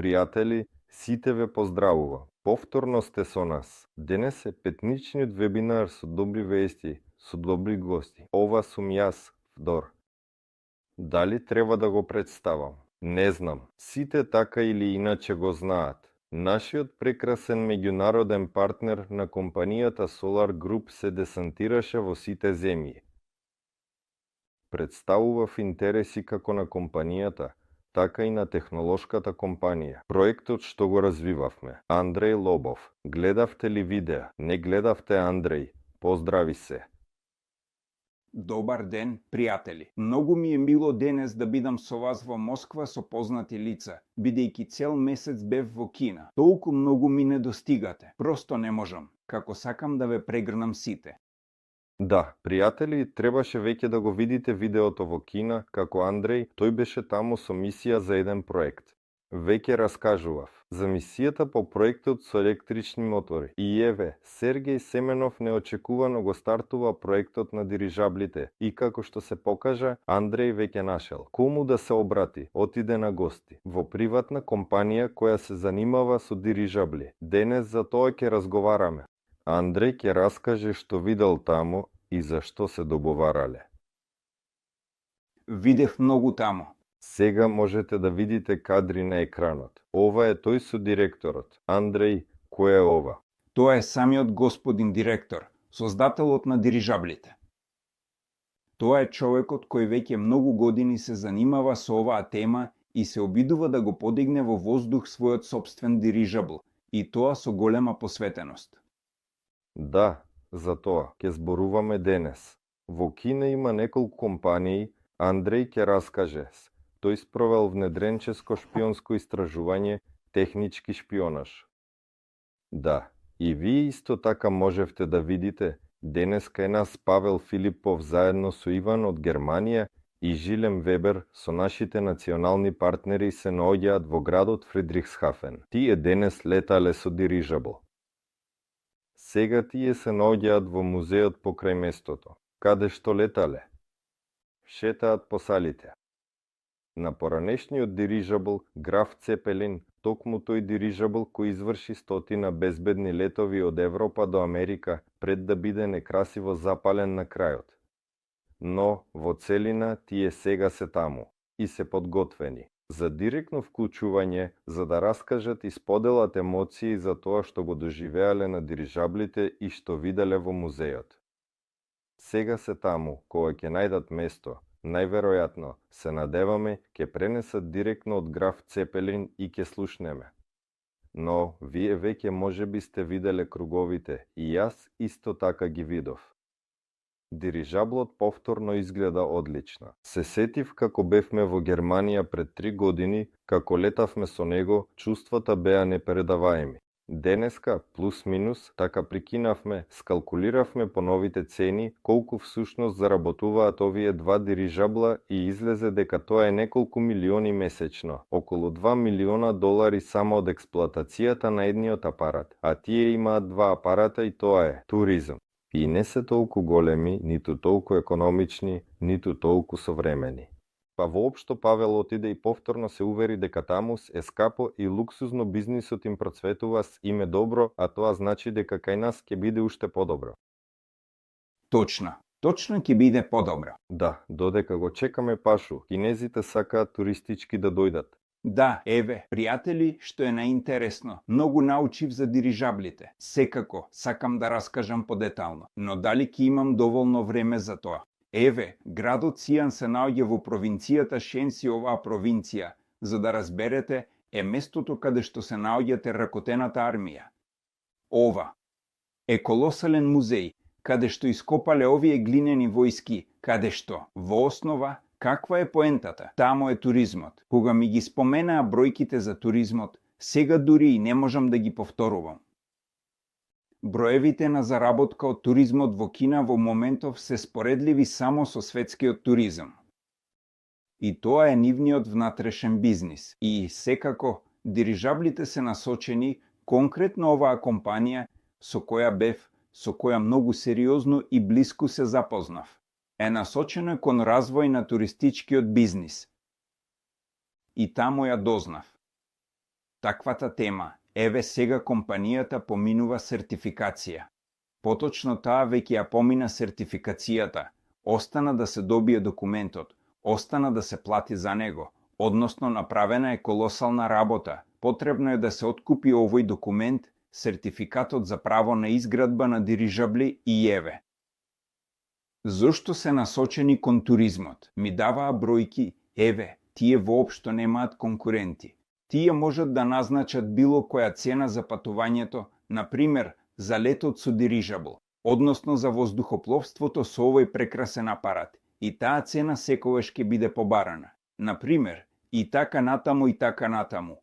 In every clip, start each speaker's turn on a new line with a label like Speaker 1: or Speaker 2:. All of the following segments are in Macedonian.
Speaker 1: Пријатели, сите ве поздравува. Повторно сте со нас. Денес е петничниот вебинар со добри вести, со добри гости. Ова сум јас, Вдор. Дали треба да го представам? Не знам. Сите така или иначе го знаат. Нашиот прекрасен меѓународен партнер на компанијата Solar Group се десантираше во сите земји. Представував интереси како на компанијата, така и на технолошката компанија. Проектот што го развивавме. Андреј Лобов. Гледавте ли видеа? Не гледавте Андреј. Поздрави се.
Speaker 2: Добар ден, пријатели. Многу ми е мило денес да бидам со вас во Москва со познати лица, бидејќи цел месец бев во Кина. Толку многу ми не достигате. Просто не можам, како сакам да ве прегрнам сите.
Speaker 1: Да, пријатели, требаше веќе да го видите видеото во Кина, како Андреј, тој беше таму со мисија за еден проект. Веќе раскажував за мисијата по проектот со електрични мотори. И еве, Сергеј Семенов неочекувано го стартува проектот на дирижаблите и како што се покажа, Андреј веќе нашел кому да се обрати, отиде на гости во приватна компанија која се занимава со дирижабли. Денес за тоа ќе разговараме. Андреј ќе раскаже што видел таму и зашто се договарале.
Speaker 2: Видев многу таму.
Speaker 1: Сега можете да видите кадри на екранот. Ова е тој со директорот. Андреј, кој е ова?
Speaker 2: Тоа е самиот господин директор, создателот на дирижаблите. Тоа е човекот кој веќе многу години се занимава со оваа тема и се обидува да го подигне во воздух својот сопствен дирижабл, и тоа со голема посветеност.
Speaker 1: Да, за тоа ќе зборуваме денес. Во Кина има неколку компании, Андреј ќе раскаже. Тој спровел внедренческо шпионско истражување, технички шпионаж. Да, и вие исто така можевте да видите, денеска е нас Павел Филипов заедно со Иван од Германија и Жилем Вебер со нашите национални партнери се наоѓаат во градот Фридрихсхафен. Тие денес летале со дирижабл. Сега тие се наоѓаат во музеот покрај местото, каде што летале. Шетаат по салите. На поранешниот дирижабл, Граф Цепелин, токму тој дирижабл кој изврши 100 безбедни летови од Европа до Америка пред да биде некрасиво запален на крајот. Но, во целина, тие сега се таму и се подготвени за директно вклучување, за да раскажат и споделат емоции за тоа што го доживеале на дирижаблите и што виделе во музеот. Сега се таму, кога ќе најдат место, најверојатно, се надеваме, ќе пренесат директно од Граф Цепелин и ќе слушнеме. Но, вие веќе можеби сте виделе круговите и јас исто така ги видов. Дирижаблот повторно изгледа одлично. Се сетив како бевме во Германија пред 3 години, како летавме со него, чувствата беа непередаваеми. Денеска, плюс-минус, така прикинавме, скалкулиравме по новите цени, колку всушност заработуваат овие два дирижабла и излезе дека тоа е неколку милиони месечно, околу 2 милиона долари само од експлоатацијата на едниот апарат, а тие имаат два апарата и тоа е туризм. И не се толку големи, ниту толку економични, ниту толку современи. Па воопшто Павел отиде и повторно се увери дека тамус е скапо и луксузно бизнисот им процветува им е добро, а тоа значи дека кај нас ќе биде уште подобро.
Speaker 2: Точно ќе биде подобро.
Speaker 1: Да, додека го чекаме Пашу, кинезите сакаат туристички да дојдат.
Speaker 2: Да, еве, пријатели, што е наинтересно. Многу научив за дирижаблите. Секако, сакам да раскажам подетално, но дали ќе имам доволно време за тоа? Еве, градот Сијан се наоѓа во провинцијата Шенси, оваа провинција, за да разберете, е местото каде што се наоѓа теракотената армија. Ова е колосален музеј, каде што ископале овие глинени војски, каде што, во основа, каква е поентата? Таму е туризмот. Кога ми ги споменаа бројките за туризмот, сега дури и не можам да ги повторувам. Броевите на заработка од туризмот во Кина во моментов се споредливи само со светскиот туризам. И тоа е нивниот внатрешен бизнис. И секако, дирижаблите се насочени конкретно оваа компанија со која бев, со која многу сериозно и блиску се запознав. Е насочено кон развој на туристичкиот бизнис. И таму ја дознав. таквата тема. Еве сега компанијата поминува сертификација. Поточно таа веќе ја помина сертификацијата. Остана да се добие документот, остана да се плати за него, односно направена е колосална работа. Потребно е да се откупи овој документ, сертификатот за право на изградба на дирижабли и еве. Зошто се насочени кон туризмот? Ми даваа бројки, еве, тие воопшто немаат конкуренти. Тие можат да назначат било која цена за патувањето, например, за летот со дирижабл, односно за воздухопловството со овој прекрасен апарат. И таа цена секогаш ќе биде побарана. Например, и така натаму и така натаму.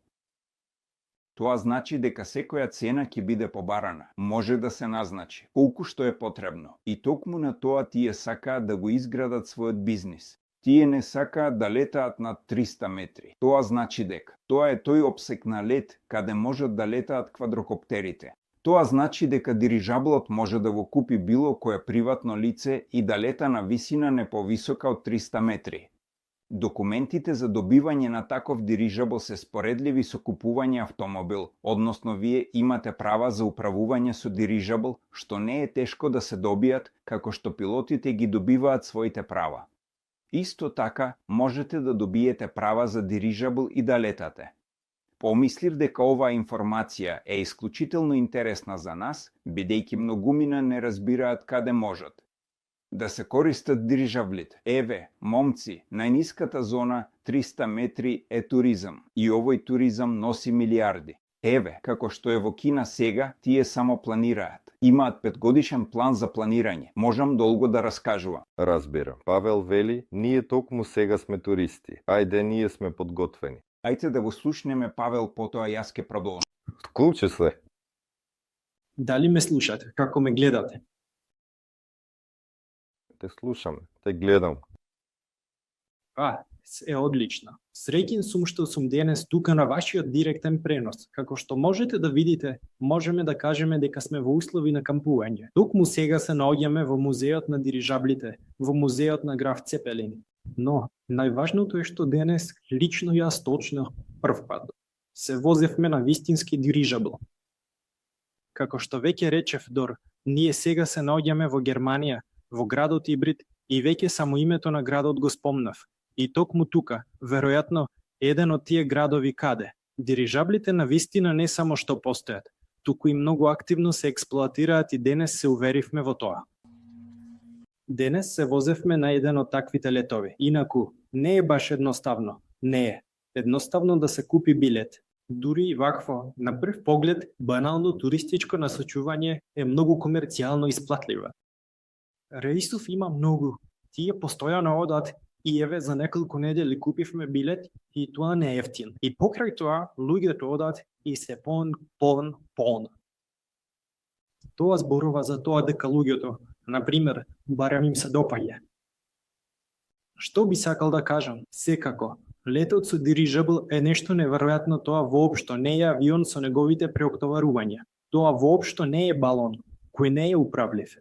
Speaker 2: Тоа значи дека секоја цена ќе биде побарана. Може да се назначи колку што е потребно. И токму на тоа тие сакаат да го изградат својот бизнис. Тие не сакаат да летаат над 300 метри. Тоа значи дека тоа е тој опсек на лет каде можат да летаат квадрокоптерите. Тоа значи дека дирижаблот може да го купи било кое приватно лице и да лета на висина не повисока од 300 метри. Документите за добивање на таков дирижабл се споредливи со купување автомобил, односно вие имате права за управување со дирижабл, што не е тешко да се добијат, како што пилотите ги добиваат своите права. Исто така, можете да добиете права за дирижабл и да летате. Помислив дека оваа информација е исклучително интересна за нас, бидејќи многумина не разбираат каде можат да се користат дирижаблите. Еве, момци, најниската зона 300 метри е туризам. И овој туризам носи милиарди. Еве, како што е во Кина сега, тие само планираат. Имаат 5-годишен план за планирање. Можам долго да раскажувам.
Speaker 1: Разбирам. Павел вели, ние токму сега сме туристи. Ајде, ние сме подготвени.
Speaker 2: Ајде да го слушнеме Павел, потоа јас ќе продолжам.
Speaker 1: Вклучи се.
Speaker 3: Дали ме слушате? Како ме гледате?
Speaker 1: Те слушаме, те гледам.
Speaker 3: Е одлично. Среќен сум што сум денес тука на вашиот директен пренос. Како што можете да видите, можеме да кажеме дека сме во услови на кампување. Токму сега се наоѓаме во музеот на дирижаблите, во музеот на граф Цепелин. Но најважното е што денес лично јас точно прв пат се возевме на вистински дирижабл. Како што веќе речев Дор, ние сега се наоѓаме во Германија, во градот Ибрид, и веќе само името на градот го спомнав. И токму тука, веројатно, еден од тие градови каде дирижаблите на вистина не само што постојат, туку и многу активно се експлоатираат и денес се уверивме во тоа. Денес се возевме на еден од таквите летови. Инаку, не е баш едноставно. Не е. Едноставно да се купи билет. Дури и вакво, на прв поглед, банално туристичко насочување е многу комерцијално исплатливо. Рейсов има многу. Тие постојано одат и еве за неколку недели купивме билет и тоа не е ефтин. И покрај тоа, луѓето одат и се полн. Тоа зборува за тоа дека луѓето, например, барем им се допаѓа. Што би сакал да кажам? Секако, летот со дирижабл е нешто неверојатно, тоа воопшто не е авион со неговите преоптоварувања. Тоа воопшто не е балон, кој не е управлив.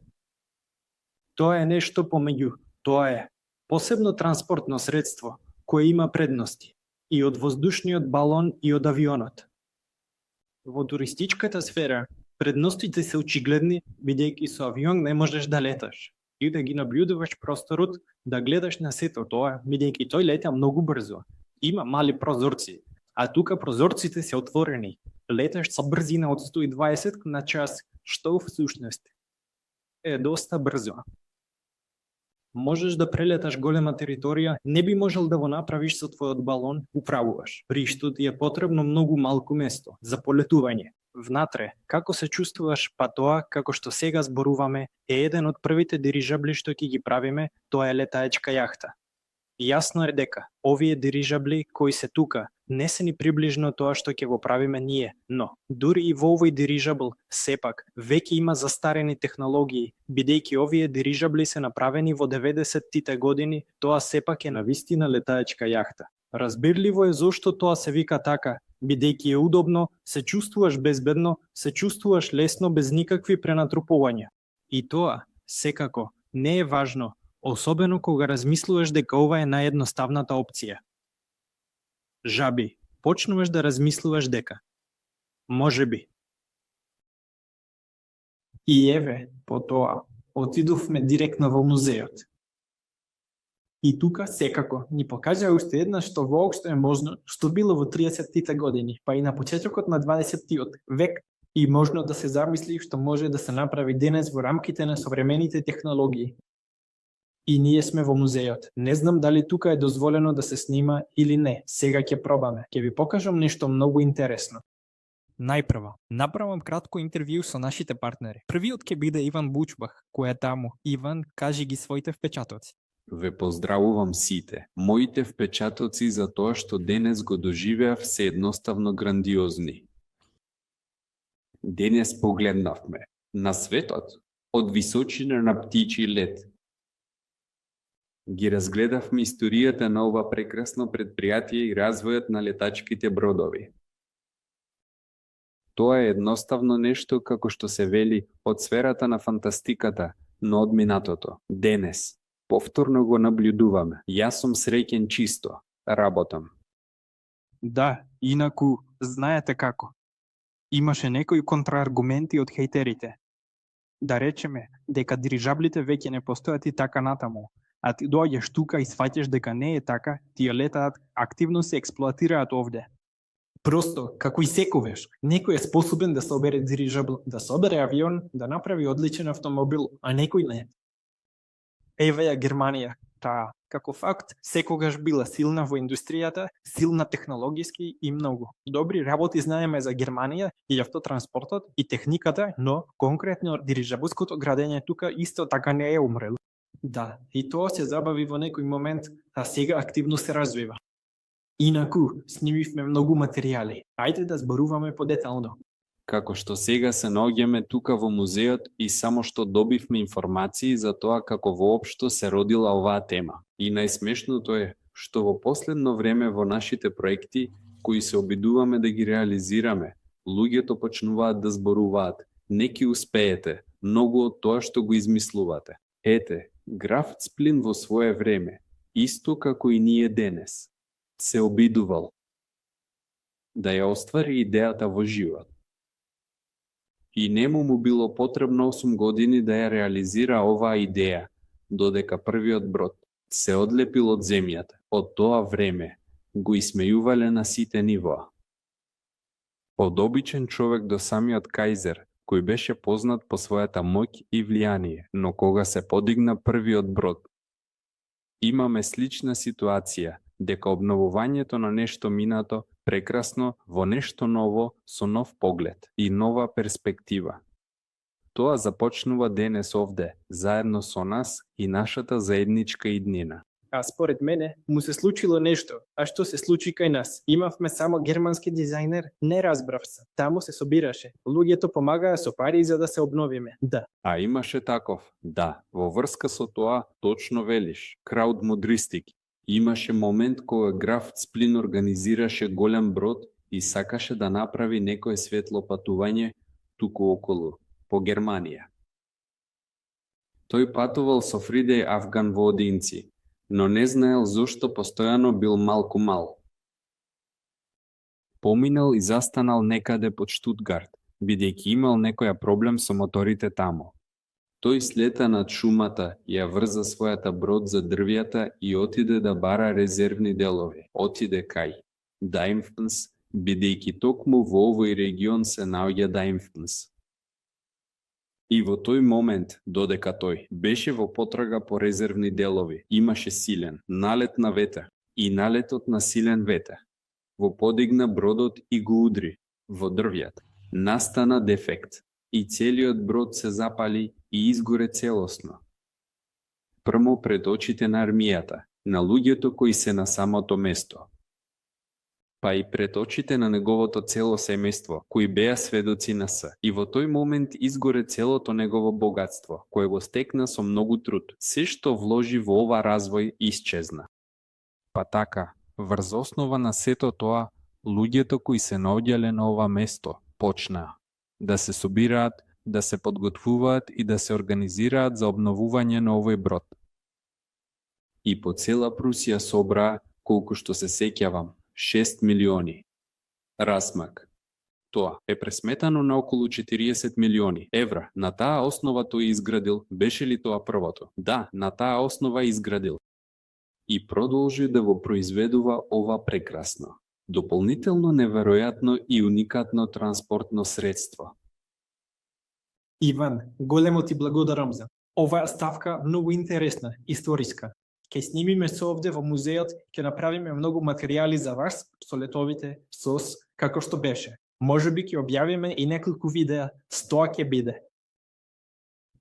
Speaker 3: Тоа е нешто помеѓу. Тоа е посебно транспортно средство, кое има предности и од воздушниот балон и од авионот. Во туристичката сфера, предностите се очигледни, бидејќи со авион не можеш да леташ и да ги наблюдуваш просторот, да гледаш на сето тоа, бидејќи тој лета многу брзо. Има мали прозорци, а тука прозорците се отворени. Леташ со брзина од 120 на час, што всушност е доста брзо. Можеш да прелеташ голема територија, не би можел да го направиш со твојот балон, управуваш, при што ти е потребно многу малку место за полетување. Внатре, како се чувствуваш, па тоа, како што сега зборуваме, е еден од првите дирижабли што ќе ги правиме, тоа е летаечка јахта. Јасно е дека овие дирижабли кои се тука не се ни приближно тоа што ќе го правиме ние, но дури и во овој дирижабл сепак веќе има застарени технологии, бидејќи овие дирижабли се направени во 90-тите години, тоа сепак е навистина летаечка јахта. Разбирливо е зошто тоа се вика така, бидејќи е удобно, се чувствуваш безбедно, се чувствуваш лесно без никакви пренатрупувања. И тоа, секако, не е важно, особено кога размислуваш дека ова е наједноставната опција. Жаби, почнуваш да размислуваш дека можеби. И еве, потоа, отидовме директно во музеот. И тука секако ни покажа уште еднаш што воопшто е можно, што било во 30-тите години, па и на почетокот на 20-тиот век, и можно да се замисли што може да се направи денес во рамките на современите технологии. И ние сме во музеот. Не знам дали тука е дозволено да се снима или не. Сега ќе пробаме. Ќе ви покажам нешто многу интересно. Најпрво, направам кратко интервју со нашите партнери. Првиот ќе биде Иван Бучбах, кој е таму. Иван, кажи ги своите впечатоци.
Speaker 4: Ве поздравувам сите. Моите впечатоци за тоа што денес го доживеав се едноставно грандиозни. Денес погледнавме на светот од височина на птичи лет. Ги разгледавме историјата на ова прекрасно предпријатие и развојот на летачките бродови. Тоа е едноставно нешто, како што се вели, од сферата на фантастиката, но од минатото. Денес, повторно го наблюдуваме. Јас сум среќен чисто, работам.
Speaker 3: Да, инаку, знаете како. Имаше некои контрааргументи од хејтерите. Да речеме, дека дирижаблите веќе не постојат и така натаму. А ти доаѓаш тука и сваќаш дека не е така, тие летаат, активно се експлоатираат овде. Просто, како и секогаш, некој е способен да собере дирижабл, да собере авион, да направи одличен автомобил, а некој не. Еве ја Германија, таа, како факт, секогаш била силна во индустријата, силна технологиски и многу. Добри работи знаеме за Германија и автотранспортот и техниката, но конкретно дирижаблското градење тука исто така не е умрело. Да, и тоа се забави во некој момент, а сега активно се развива. Инаку, снимивме многу материјали. Ајде да зборуваме подетално.
Speaker 4: Како што сега се наоѓаме тука во музеот и само што добивме информации за тоа како воопшто се родила оваа тема. И најсмешното е што во последно време во нашите проекти, кои се обидуваме да ги реализираме, луѓето почнуваат да зборуваат: неки успеете, многу од тоа што го измислувате. Ете, граф Цплин во свое време, исто како и ние денес, се обидувал да ја оствари идејата во живот. И нему му било потребно 8 години да ја реализира оваа идеја, додека првиот брод се одлепил од земјата. Од тоа време го исмејувале на сите нивоа. Од обичен човек до самиот кајзер, кој беше познат по својата моќ и влијание, но кога се подигна првиот брод, имаме слична ситуација, дека обновувањето на нешто минато прекрасно во нешто ново со нов поглед и нова перспектива. Тоа започнува денес овде, заедно со нас и нашата заедничка иднина.
Speaker 3: А според мене, му се случило нешто. А што се случи кај нас? Имавме само германски дизајнер? Не разбрав се. Таму се собираше. Луѓето помагаа со пари за да се обновиме. Да.
Speaker 4: А имаше таков, да, во врска со тоа, точно велиш, крауд мудристики. Имаше момент кога граф Цплин организираше голем брод и сакаше да направи некое светло патување туку околу, по Германија. Тој патувал со Фридеј Афган во Одинци, но не знаел зошто постојано бил малку мал. Поминал и застанал некаде под Штутгарт, бидејќи имал некоја проблем со моторите таму. Тој слета над шумата, ја врза својата брод за дрвјата и отиде да бара резервни делови. Отиде кај Daimfns, бидејќи токму во овој регион се наоѓа Daimfns. И во тој момент, додека тој беше во потрага по резервни делови, имаше силен налет на ветер и налетот на силен ветер во подигна бродот и го удри во дрвјата. Настана дефект и целиот брод се запали и изгоре целосно. Прво пред очите на армијата, на луѓето кои се на самото место, па и пред очите на неговото цело семејство, кои беа сведоци на се. И во тој момент изгоре целото негово богатство, кое го стекна со многу труд. Се што вложи во ова развој исчезна. Па така, врз основа на сето тоа, луѓето кои се наоѓале на ова место почнаа да се собираат, да се подготвуваат и да се организираат за обновување на овој брод. И по цела Прусија собраа, колку што се сеќавам, 6 милиони. Расмак. Тоа е пресметано на околу 40 милиони евра. На таа основа тој изградил, беше ли тоа првото? Да, на таа основа изградил. И продолжи да го произведува ова прекрасно, дополнително неверојатно и уникатно транспортно средство.
Speaker 3: Иван, големо ти благодарам за оваа ставка, многу интересна, историска. Ќе снимиме се овде во музеот, ќе направиме многу материјали за вас со летовите, сос, како што беше. Може би ќе објавиме и неколку видеа, 100 ќе биде.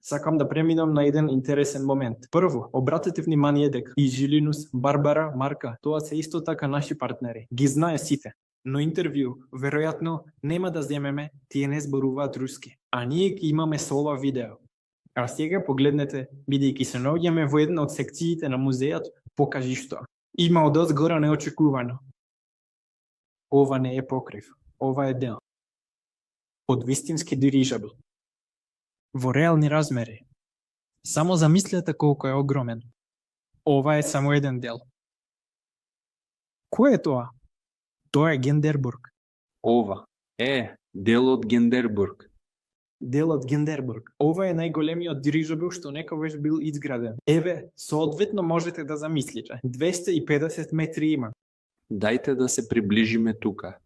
Speaker 3: Сакам да преминам на еден интересен момент. Прво, обратете внимание дека и Жилинус, Барбара, Марка, тоа се исто така наши партнери. Ги знае сите. Но интервју, веројатно, нема да земеме, тие не зборуваат руски. А ние ќе имаме со ова видео. А сега погледнете, бидејќи се наоѓаме во една од секциите на музеот, покажи што. Има од одзгора неочекувано. Ова не е покрив, ова е дел. Од вистински дирижабл. Во реални размери. Само замислете колку е огромен. Ова е само еден дел. Кој е тоа? Тоа е Гендербург.
Speaker 4: Ова е дел од Гендербург.
Speaker 3: Дел од Гендербург. Ова е најголемиот дирижабл што некогаш бил изграден. Еве, соодветно можете да замислите. 250 метри има.
Speaker 4: Дајте да се приближиме тука.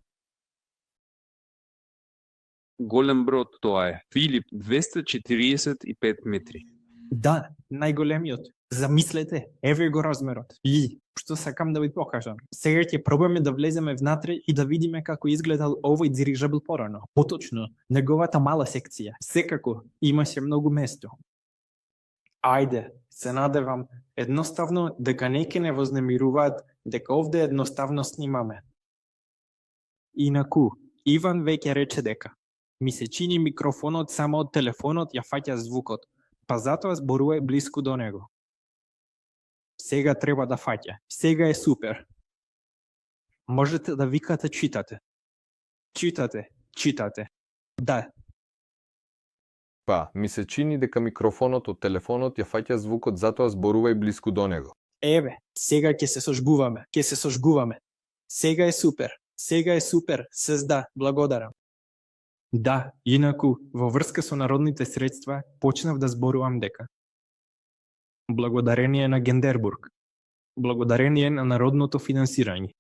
Speaker 4: Голем брод тоа е. Филип, 245 метри.
Speaker 3: Да, најголемиот. Замислете, еве го размерот. И, што сакам да ви покажам. Сега ќе пробаме да влеземе внатре и да видиме како изгледал овој дирижабл порано. Поточно, неговата мала секција. Секако, имаше многу место. Ајде, се надевам, едноставно дека неќе не вознемируваат дека овде едноставно снимаме. Инаку, Иван веќе рече дека ми се чини микрофонот само од телефонот ја фаќа звукот, па затоа зборувај блиску до него. Сега треба да фаќа. Сега е супер. Можете да викате читате. Читате, читате. Да,
Speaker 5: Па, ми се чини дека микрофонот од телефонот ја фаќа звукот, затоа зборувај блиску до него.
Speaker 3: еве, сега ќе се сожгуваме, ќе се сожгуваме. Сега е супер, сезда, благодарам. Да, инаку, во врска со народните средства, почнав да зборувам дека благодарение на Гендербург, благодарение на народното финансирање.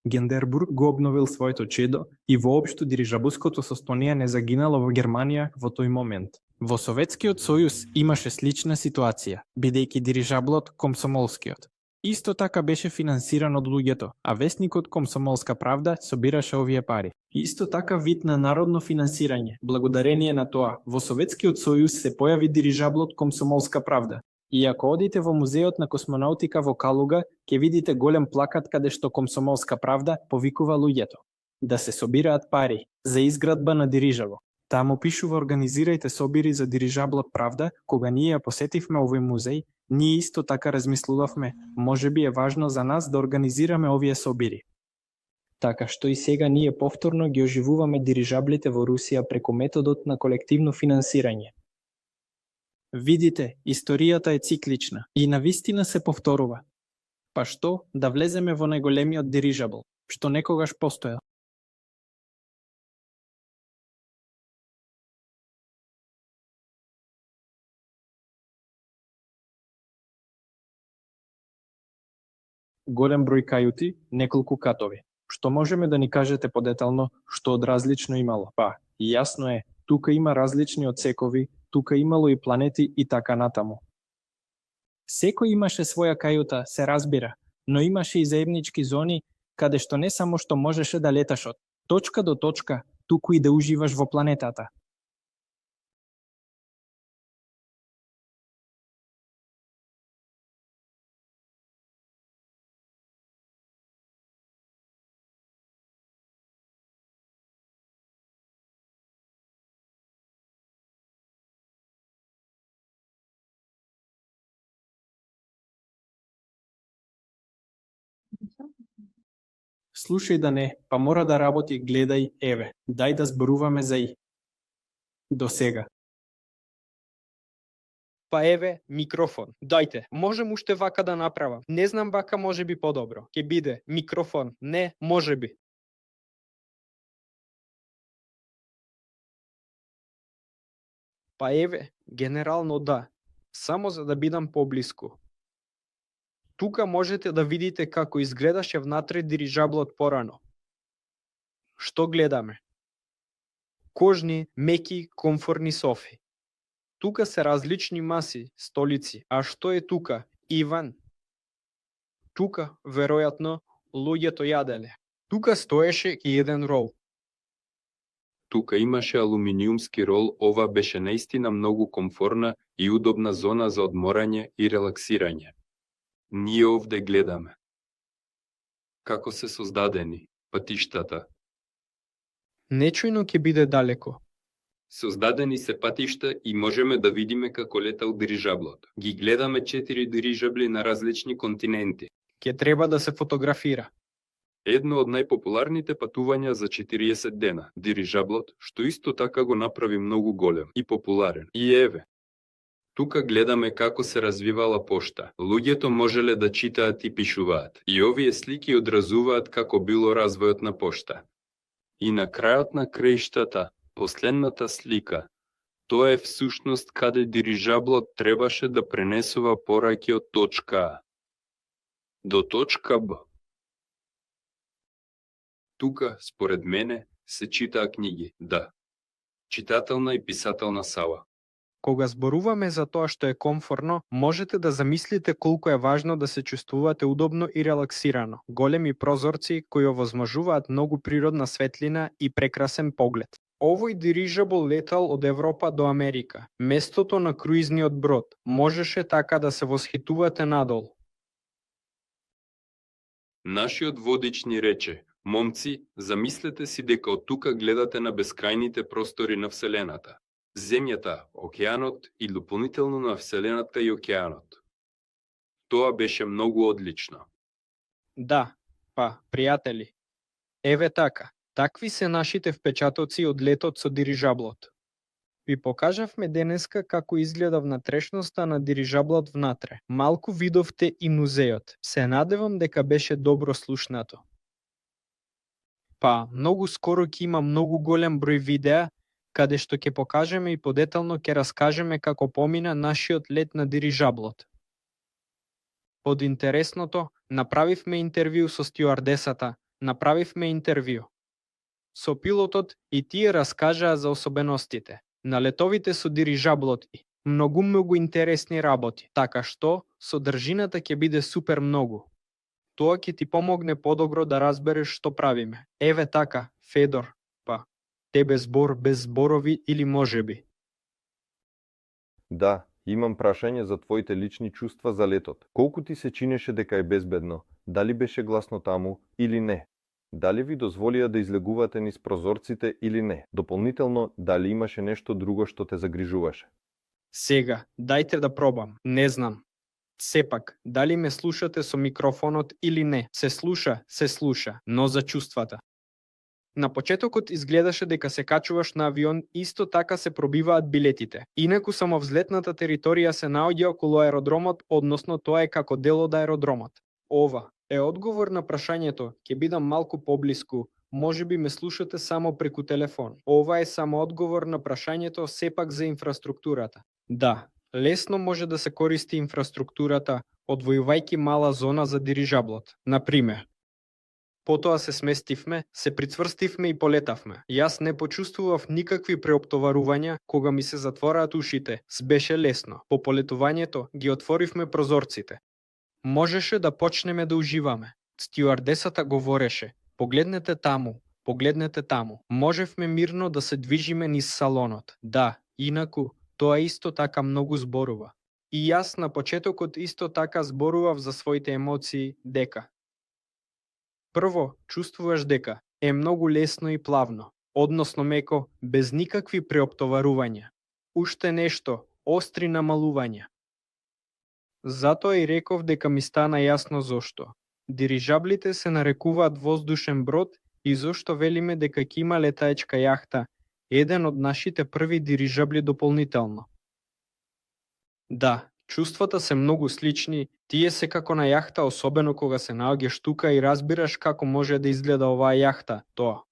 Speaker 3: Гендербург го обновил своето чедо и воопшто дирижабуското состояние не загинало во Германија во тој момент. Во Советскиот сојуз имаше слична ситуација, бидејќи дирижаблот Комсомолскиот исто така беше финансиран од луѓето, а весникот Комсомолска правда собираше овие пари. Исто така вид на народно финансирање. Благодарение на тоа, во Советскиот сојуз се појави дирижаблот Комсомолска правда. И ако одите во музеот на космонаутика во Калуга, ќе видите голем плакат каде што Комсомолска правда повикува луѓето да се собираат пари за изградба на дирижабло. Таму пишува организирајте собири за дирижаблот правда. Кога ние ја посетивме овој музеј, ние исто така размислувавме, можеби е важно за нас да организираме овие собири. Така што и сега ние повторно ги оживуваме дирижаблите во Русија преку методот на колективно финансирање. Видите, историјата е циклична и навистина се повторува. Па што да влеземе во најголемиот дирижабл, што некогаш постоел? Голем број кајути, неколку катови. Што можеме да ни кажете подетално што од различно имало? Па, јасно е, тука има различни одсекови, тука имало и планети и така натаму. Секој имаше своја кајута, се разбира, но имаше и заеднички зони каде што не само што можеше да леташ од точка до точка, туку и да уживаш во планетата. Слушај да не, па мора да работи, гледај, еве, дај да зборуваме за и. До сега.
Speaker 6: Па еве, микрофон. Дајте, можем уште вака да направам. Не знам вака може би подобро. Ке биде микрофон. Не, може би. Па еве, генерално да. Само за да бидам поблиску. Тука можете да видите како изгледаше внатре дирижаблот порано. Што гледаме? Кожни, меки, комфорни софи. Тука се различни маси, столици. А што е тука? Иван. Тука, веројатно, луѓето јаделе. Тука стоеше и еден рол.
Speaker 4: Тука имаше алуминиумски рол, ова беше наистина многу комфорна и удобна зона за одморање и релаксирање. Ние овде гледаме како се создадени патиштата.
Speaker 6: Нечујно ќе биде далеко.
Speaker 4: Создадени се патишта и можеме да видиме како летал дирижаблот. Ги гледаме 4 дирижабли на различни континенти.
Speaker 6: Ќе треба да се фотографира.
Speaker 4: Едно од најпопуларните патувања за 40 дена, дирижаблот, што исто така го направи многу голем и популарен. И еве, тука гледаме како се развивала пошта. Луѓето можеле да читаат и пишуваат. И овие слики одразуваат како било развојот на пошта. И на крајот на краиштата, последната слика, тоа е всушност каде дирижаблот требаше да пренесува пораки од точка А до точка Б. Тука, според мене, се читаа книги, да. Читателна и писателна сала.
Speaker 6: Кога зборуваме за тоа што е комфорно, можете да замислите колку е важно да се чувствувате удобно и релаксирано. Големи прозорци кои овозможуваат многу природна светлина и прекрасен поглед. Овој дирижабл летал од Европа до Америка. Местото на круизниот брод. Можеше така да се восхитувате надолу.
Speaker 4: Нашиот водич ни рече: момци, замислете си дека од тука гледате на бескрајните простори на Вселената. Земјата, океанот и дополнително на Вселената и океанот. Тоа беше многу одлично.
Speaker 6: Да, па, пријатели. Еве така, такви се нашите впечатоци од летот со дирижаблот. Ви покажавме денеска како изгледа внатрешноста на дирижаблот внатре. Малку видовте и музеот. Се надевам дека беше добро слушнато. Па, многу скоро ќе има многу голем број видеа, каде што ќе покажеме и подетално ќе раскажеме како помина нашиот лет на дирижаблот. Од интересното, направивме интервју со стюардесата, направивме интервју со пилотот и тие раскажаа за особеностите на летовите со дирижаблоти. Многу интересни работи, така што содржината ќе биде супер многу. Тоа ќе ти помогне подобро да разбереш што правиме. Еве така, Федор, па, тебе збор без зборови или можеби?
Speaker 1: Да, имам прашање за твоите лични чувства за летот. Колку ти се чинеше дека е безбедно? Дали беше гласно таму или не? Дали ви дозволија да излегувате низ прозорците или не? Дополнително, дали имаше нешто друго што те загрижуваше?
Speaker 6: Сега, дајте да пробам. Не знам. Сепак, дали ме слушате со микрофонот или не? Се слуша, но за чувствата. На почетокот изгледаше дека се качуваш на авион, исто така се пробиваат билетите. Инаку само взлетната територија се наоѓа околу аеродромот, односно тоа е како дел од аеродромот. Ова е одговор на прашањето, ќе бидам малку поблиску, можеби ме слушате само преку телефон. Ова е само одговор на прашањето сепак за инфраструктурата. Да, лесно може да се користи инфраструктурата, одвојувајќи мала зона за дирижаблот. Например, потоа се сместивме, се прицврстивме и полетавме. Јас не почувствував никакви преоптоварувања кога ми се затвораат ушите. Беше лесно. По полетувањето ги отворивме прозорците. Можеше да почнеме да уживаме. Стюардесата говореше: погледнете таму. Можевме мирно да се движиме низ салонот. Да, инаку, тоа исто така многу зборува. И јас на почетокот исто така зборував за своите емоции дека прво, чувствуваш дека е многу лесно и плавно, односно меко, без никакви преоптоварувања. Уште нешто, остри намалувања. Затоа и реков дека ми стана јасно зошто. Дирижаблите се нарекуваат воздушен брод и зошто велиме дека ќе има летаечка јахта, еден од нашите први дирижабли дополнително. Да, чувствата се многу слични, тие се како на јахта, особено кога се наоѓаш тука и разбираш како може да изгледа оваа јахта. Тоа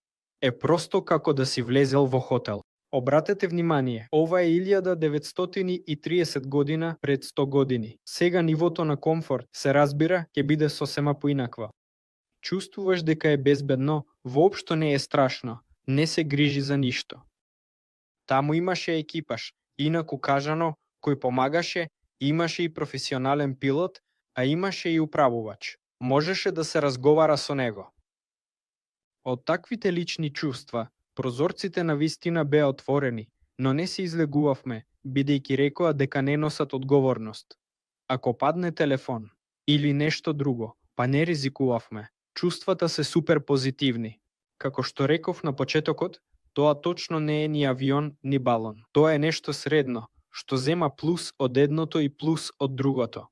Speaker 6: е просто како да си влезел во хотел. Обратете внимание, ова е 1930 година пред 100 години. Сега нивото на комфорт, се разбира, ќе биде сосема поинаква. Чувствуваш дека е безбедно, воопшто не е страшно, не се грижи за ништо. Таму имаше екипаж, инаку кажано, кој помагаше, имаше и професионален пилот, а имаше и управувач. Можеше да се разговара со него. Од таквите лични чувства, прозорците на вистина беа отворени, но не се излегувавме, бидејќи рекоа дека не носат одговорност. Ако падне телефон или нешто друго, па не ризикувавме. Чувствата се супер позитивни. Како што реков на почетокот, тоа точно не е ни авион, ни балон. Тоа е нешто средно, што зема плюс од едното и плюс од другото.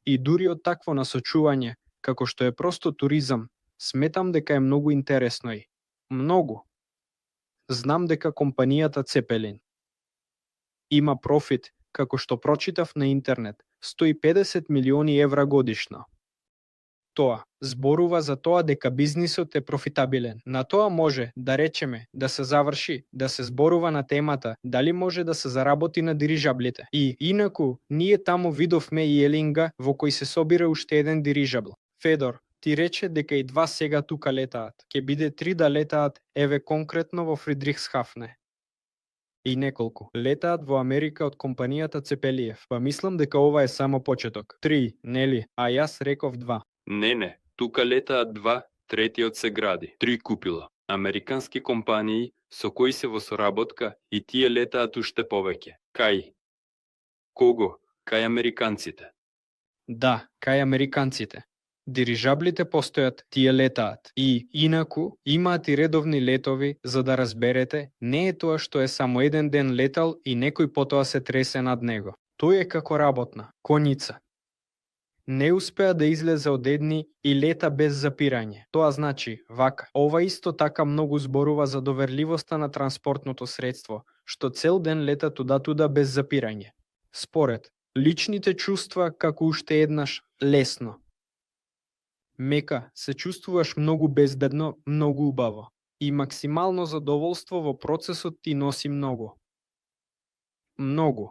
Speaker 6: И дури од такво насочување, како што е просто туризам, сметам дека е многу интересно и многу. Знам дека компанијата Цепелин има профит, како што прочитав на интернет, 150 милиони евра годишно. Тоа зборува за тоа дека бизнисот е профитабилен. На тоа може, да речеме, да се заврши, да се зборува на темата дали може да се заработи на дирижаблите. И инаку, ние таму видовме и елинга во кој се собира уште еден дирижабл. Федор ти рече дека и два сега тука летаат. Ке биде 3 да летаат, еве конкретно во Фридрихсхафне. И неколку. Летаат во Америка од компанијата Цепелиев. Па мислам дека ова е само почеток. 3, нели? А јас реков 2.
Speaker 4: Не, тука летаат 2, третиот се гради. 3 купила. Американски компании со кои се во соработка и тие летаат уште повеќе. Кај? Кого? Кај американците.
Speaker 6: Да, кај американците. Дирижаблите постојат, тие летаат. И, инаку, имаат и редовни летови, за да разберете, не е тоа што е само еден ден летал и некој потоа се тресе над него. Тој е како работна, коњица. Не успеа да излезе од едни и лета без запирање. Тоа значи, вака, ова исто така многу зборува за доверливоста на транспортното средство, што цел ден лета туда без запирање. Според, личните чувства како уште еднаш лесно. Мека, се чувствуваш многу безбедно, многу убаво. И максимално задоволство во процесот ти носи многу. Многу.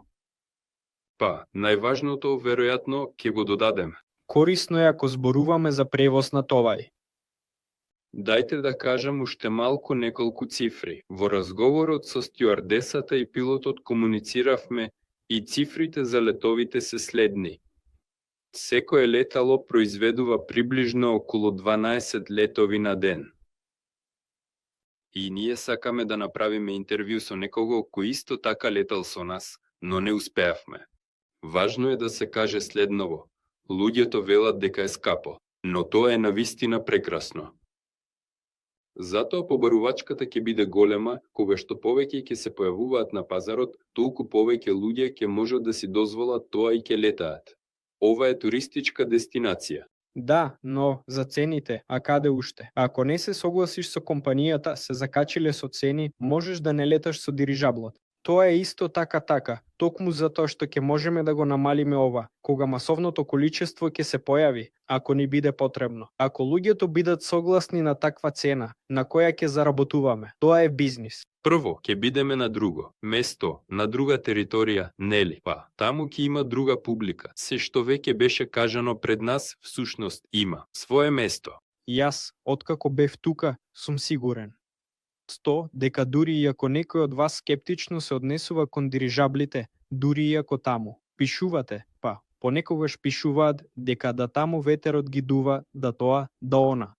Speaker 4: Па, најважното, веројатно, ќе го додадем.
Speaker 6: Корисно е ако зборуваме за превоз на товари.
Speaker 4: Дајте да кажам уште малку неколку цифри. Во разговорот со стюардесата и пилотот комунициравме и цифрите за летовите се следни. Секое летало произведува приближно околу 12 летови на ден. И ние сакаме да направиме интервју со некого кој исто така летал со нас, но не успеавме. Важно е да се каже следново. Луѓето велат дека е скапо, но тоа е навистина прекрасно. Затоа побарувачката ќе биде голема, кога што повеќе ќе се појавуваат на пазарот, толку повеќе луѓе ќе можат да си дозволат тоа и ќе летаат. Ова е туристичка дестинација.
Speaker 6: Да, но за цените, а каде уште? Ако не се согласиш со компанијата, се закачиле со цени, можеш да не леташ со дирижаблот. Тоа е исто така, токму затоа што ќе можеме да го намалиме ова, кога масовното количество ќе се појави, ако ни биде потребно. Ако луѓето бидат согласни на таква цена, на која ќе заработуваме, тоа е бизнис.
Speaker 4: Прво, ќе бидеме на друго место, на друга територија, нели? Па, таму ќе има друга публика. Се што веќе беше кажано пред нас, всушност има свое место.
Speaker 6: Јас, откако бев тука, сум сигурен. Дека дури и ако некој од вас скептично се однесува кон дирижаблите, дури и ако таму пишувате, па понекогаш пишуваат дека да таму ветерот ги дува, да тоа, да она.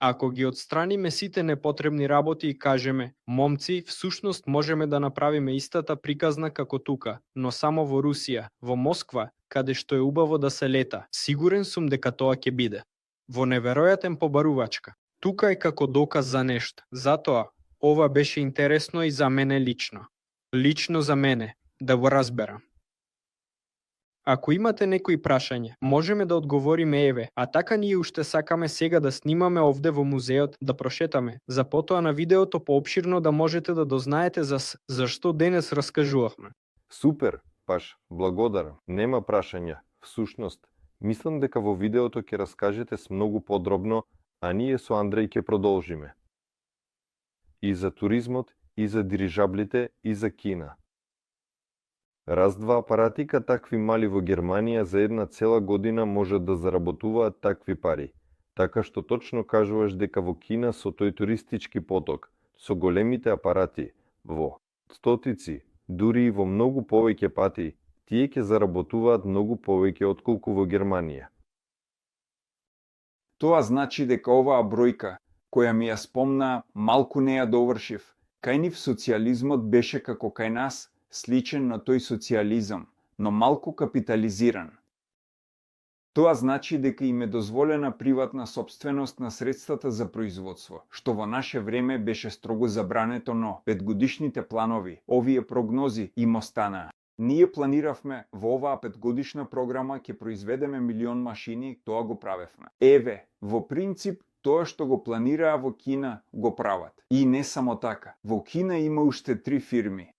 Speaker 6: Ако ги отстраниме сите непотребни работи и кажеме, момци, всушност можеме да направиме истата приказна како тука, но само во Русија, во Москва, каде што е убаво да се лета, сигурен сум дека тоа ќе биде. Во неверојатен побарувачка. Тука е како доказ за нешто. Затоа, ова беше интересно и за мене лично. Лично за мене, да го разберам. Ако имате некои прашања, можеме да одговориме еве, а така ние уште сакаме сега да снимаме овде во музеот, да прошетаме, за потоа на видеото поопширно да можете да дознаете за што денес раскажувавме.
Speaker 1: Супер, Паш, благодарам. Нема прашања. Всушност, мислам дека во видеото ќе раскажете с многу подробно, а ние со Андреј ќе продолжиме. И за туризмот, и за дирижаблите, и за Кина. Раз-два апаратика такви мали во Германија за една цела година можат да заработуваат такви пари. Така што точно кажуваш дека во Кина со тој туристички поток, со големите апарати, во стотици, дури и во многу повеќе пати, тие ќе заработуваат многу повеќе отколку во Германија.
Speaker 2: Тоа значи дека оваа бројка, која ми ја спомна, малку не ја довршив. Кај нив социјализмот беше како кај нас, сличен на тој социјализам, но малку капитализиран. Тоа значи дека им е дозволена приватна сопственост на средствата за производство, што во наше време беше строго забрането, но петгодишните планови, овие прогнози им останаа. Ние планиравме во оваа петгодишна програма ќе произведеме 1.000.000 машини, тоа го правевме. Еве, во принцип, тоа што го планираа во Кина го прават. И не само така. Во Кина има уште 3 фирми.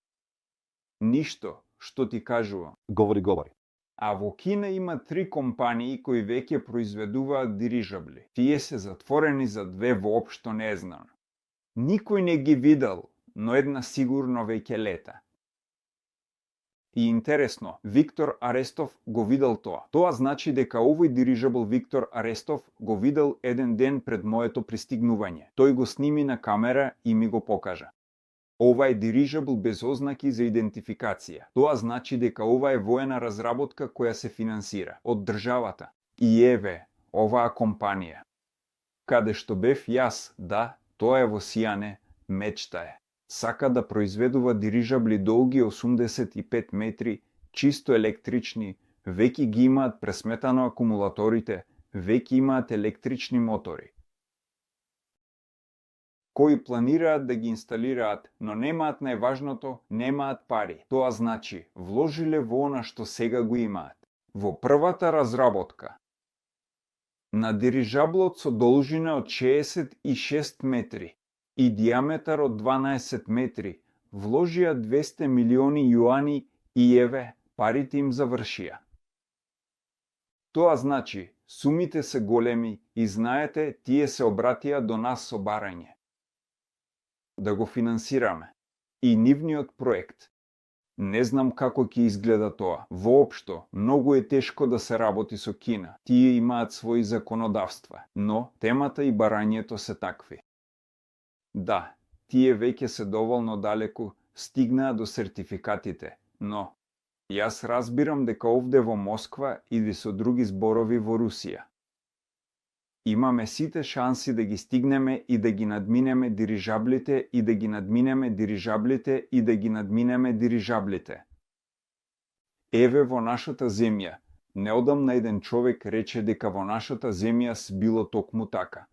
Speaker 2: Ништо што ти кажувам.
Speaker 1: Говори.
Speaker 2: А во Кина има 3 компании кои веќе произведуваат дирижабли. Тие се затворени за 2 воопшто незнано. Никој не ги видел, но една сигурно веќе лета. И интересно, Виктор Арестов го видел тоа. Тоа значи дека овој дирижабл Виктор Арестов го видел еден ден пред моето пристигнување. Тој го сними на камера и ми го покажа. Ова е дирижабл без ознаки за идентификација. Тоа значи дека ова е воена разработка која се финансира од државата. И еве, оваа компанија. Каде што бев јас, да, тоа е во Сијане, мечта е. Сака да произведува дирижабли долги 85 метри, чисто електрични, веќе ги имаат пресметано акумулаторите, веќе имаат електрични мотори. Кои планираат да ги инсталираат, но немаат најважното, немаат пари. Тоа значи, вложиле во она што сега го имаат. Во првата разработка. На дирижаблот со должина од 66 метри и диаметар од 12 метри, вложија 200 милиони јуани и еве, парите им завршија. Тоа значи, сумите се големи и знаете, тие се обратија до нас со барање. Да го финансираме. И нивниот проект. Не знам како ќе изгледа тоа. Воопшто, многу е тешко да се работи со Кина. Тие имаат своји законодавства, но темата и барањето се такви. Да, тие веќе се доволно далеку, стигнаа до сертификатите, но јас разбирам дека овде во Москва или со други зборови во Русија. Имаме сите шанси да ги стигнеме и да ги надминеме дирижаблите и да ги надминеме дирижаблите и да ги надминеме дирижаблите. Еве во нашата земја, неодамна еден човек рече дека во нашата земја било токму така.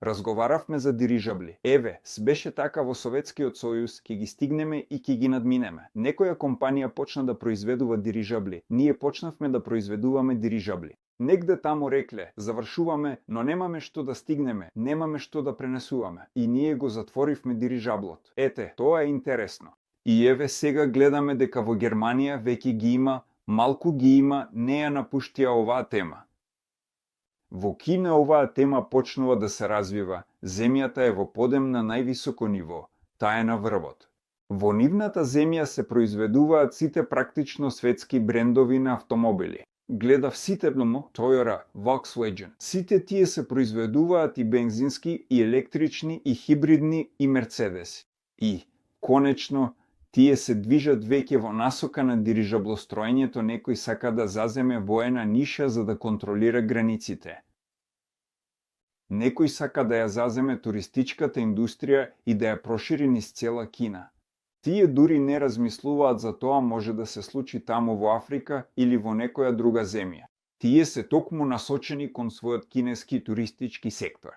Speaker 2: Разговаравме за дирижабли. Еве, беше така во Советскиот сојуз, ќе ги стигнеме и ќе ги надминеме. Некоја компанија почна да произведува дирижабли. Ние почнавме да произведуваме дирижабли. Негде таму рекле, завршуваме, но немаме што да стигнеме, немаме што да пренесуваме. И ние го затворивме дирижаблот. Ете, тоа е интересно. И еве сега гледаме дека во Германија веќе ги има, малку ги има, не ја напуштија оваа тема. Во Кина оваа тема почнува да се развива. Земјата е во подем на највисоко ниво. Таа е на врвот. Во нивната земја се произведуваат сите практично светски брендови на автомобили. Гледав сите Toyota, Volkswagen. Сите тие се произведуваат и бензински, и електрични, и хибридни, и Мерцедеси. И, конечно, тие се движат веќе во насока на дирижаблостроењето, некој сака да заземе воена ниша за да контролира границите. Некој сака да ја заземе туристичката индустрија и да ја прошири низ цела Кина. Тие дури не размислуваат за тоа може да се случи таму во Африка или во некоја друга земја. Тие се токму насочени кон својот кинески туристички сектор.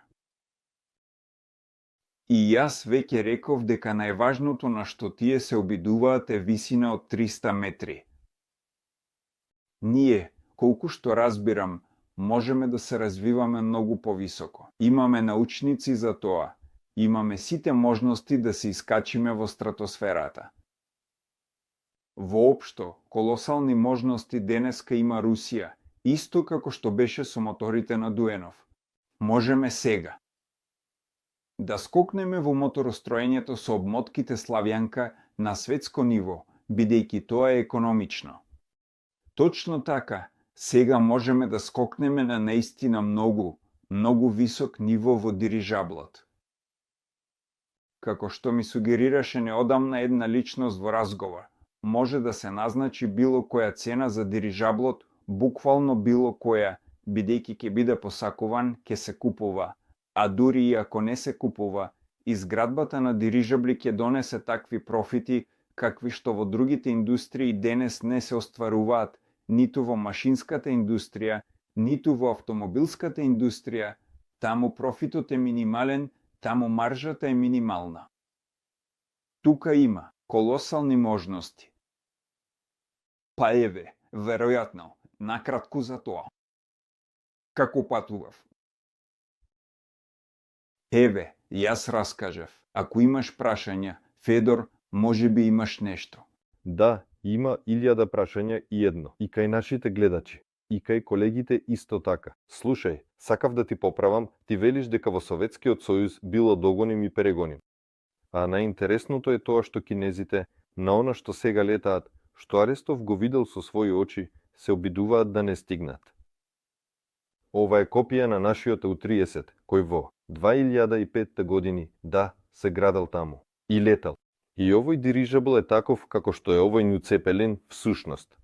Speaker 2: И јас веќе реков дека најважното на што тие се обидуваат е висина од 300 метри. Ние, колку што разбирам, можеме да се развиваме многу повисоко. Имаме научници за тоа. Имаме сите можности да се искачиме во стратосферата. Воопшто, колосални можности денеска има Русија, исто како што беше со моторите на Дуенов. Можеме сега. Да скокнеме во моторостроењето со обмотките Славјанка на светско ниво, бидејќи тоа е економично. Точно така, сега можеме да скокнеме на наистина многу висок ниво во дирижаблот. Како што ми сугерираше неодамна една личност во разговор, може да се назначи било која цена за дирижаблот, буквално било која, бидејќи ќе биде посакуван, ќе се купува, а дури и ако не се купува, изградбата на дирижабли ќе донесе такви профити, какви што во другите индустрии денес не се остваруваат, ниту во машинската индустрија, ниту во автомобилската индустрија. Таму профитот е минимален, таму маржата е минимална. Тука има колосални можности. Па еве, веројатно, накратко за тоа. Како патував? Еве, јас раскажав. Ако имаш прашања, Федор, може би имаш нешто.
Speaker 1: Да, има 1000 прашања и едно. И кај нашите гледачи. И кај колегите исто така. Слушај, сакав да ти поправам, ти велиш дека во Советскиот сојуз било догоним и перегоним. А најинтересното е тоа што кинезите, на она што сега летаат, што Арестов го видел со своји очи, се обидуваат да не стигнат. Ова е копија на нашиот У-30, кој во 2005 години, да, се градел таму. И летал. И овој дирижабл е таков како што е овој Њуцепелин всушност.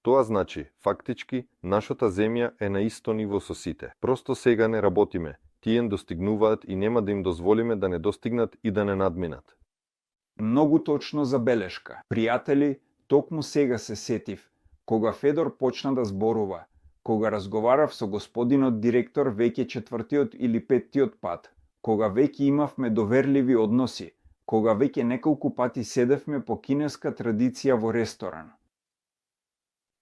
Speaker 1: Тоа значи, фактички, нашата земја е на исто ниво со сите. Просто сега не работиме, тие достигнуваат и нема да им дозволиме да не достигнат и да не надминат.
Speaker 2: Многу точно забелешка. Пријатели, токму сега се сетив, кога Федор почна да зборува, кога разговарав со господинот директор веќе 4-тиот или 5-тиот пат, кога веќе имавме доверливи односи, кога веќе неколку пати седевме по кинеска традиција во ресторан.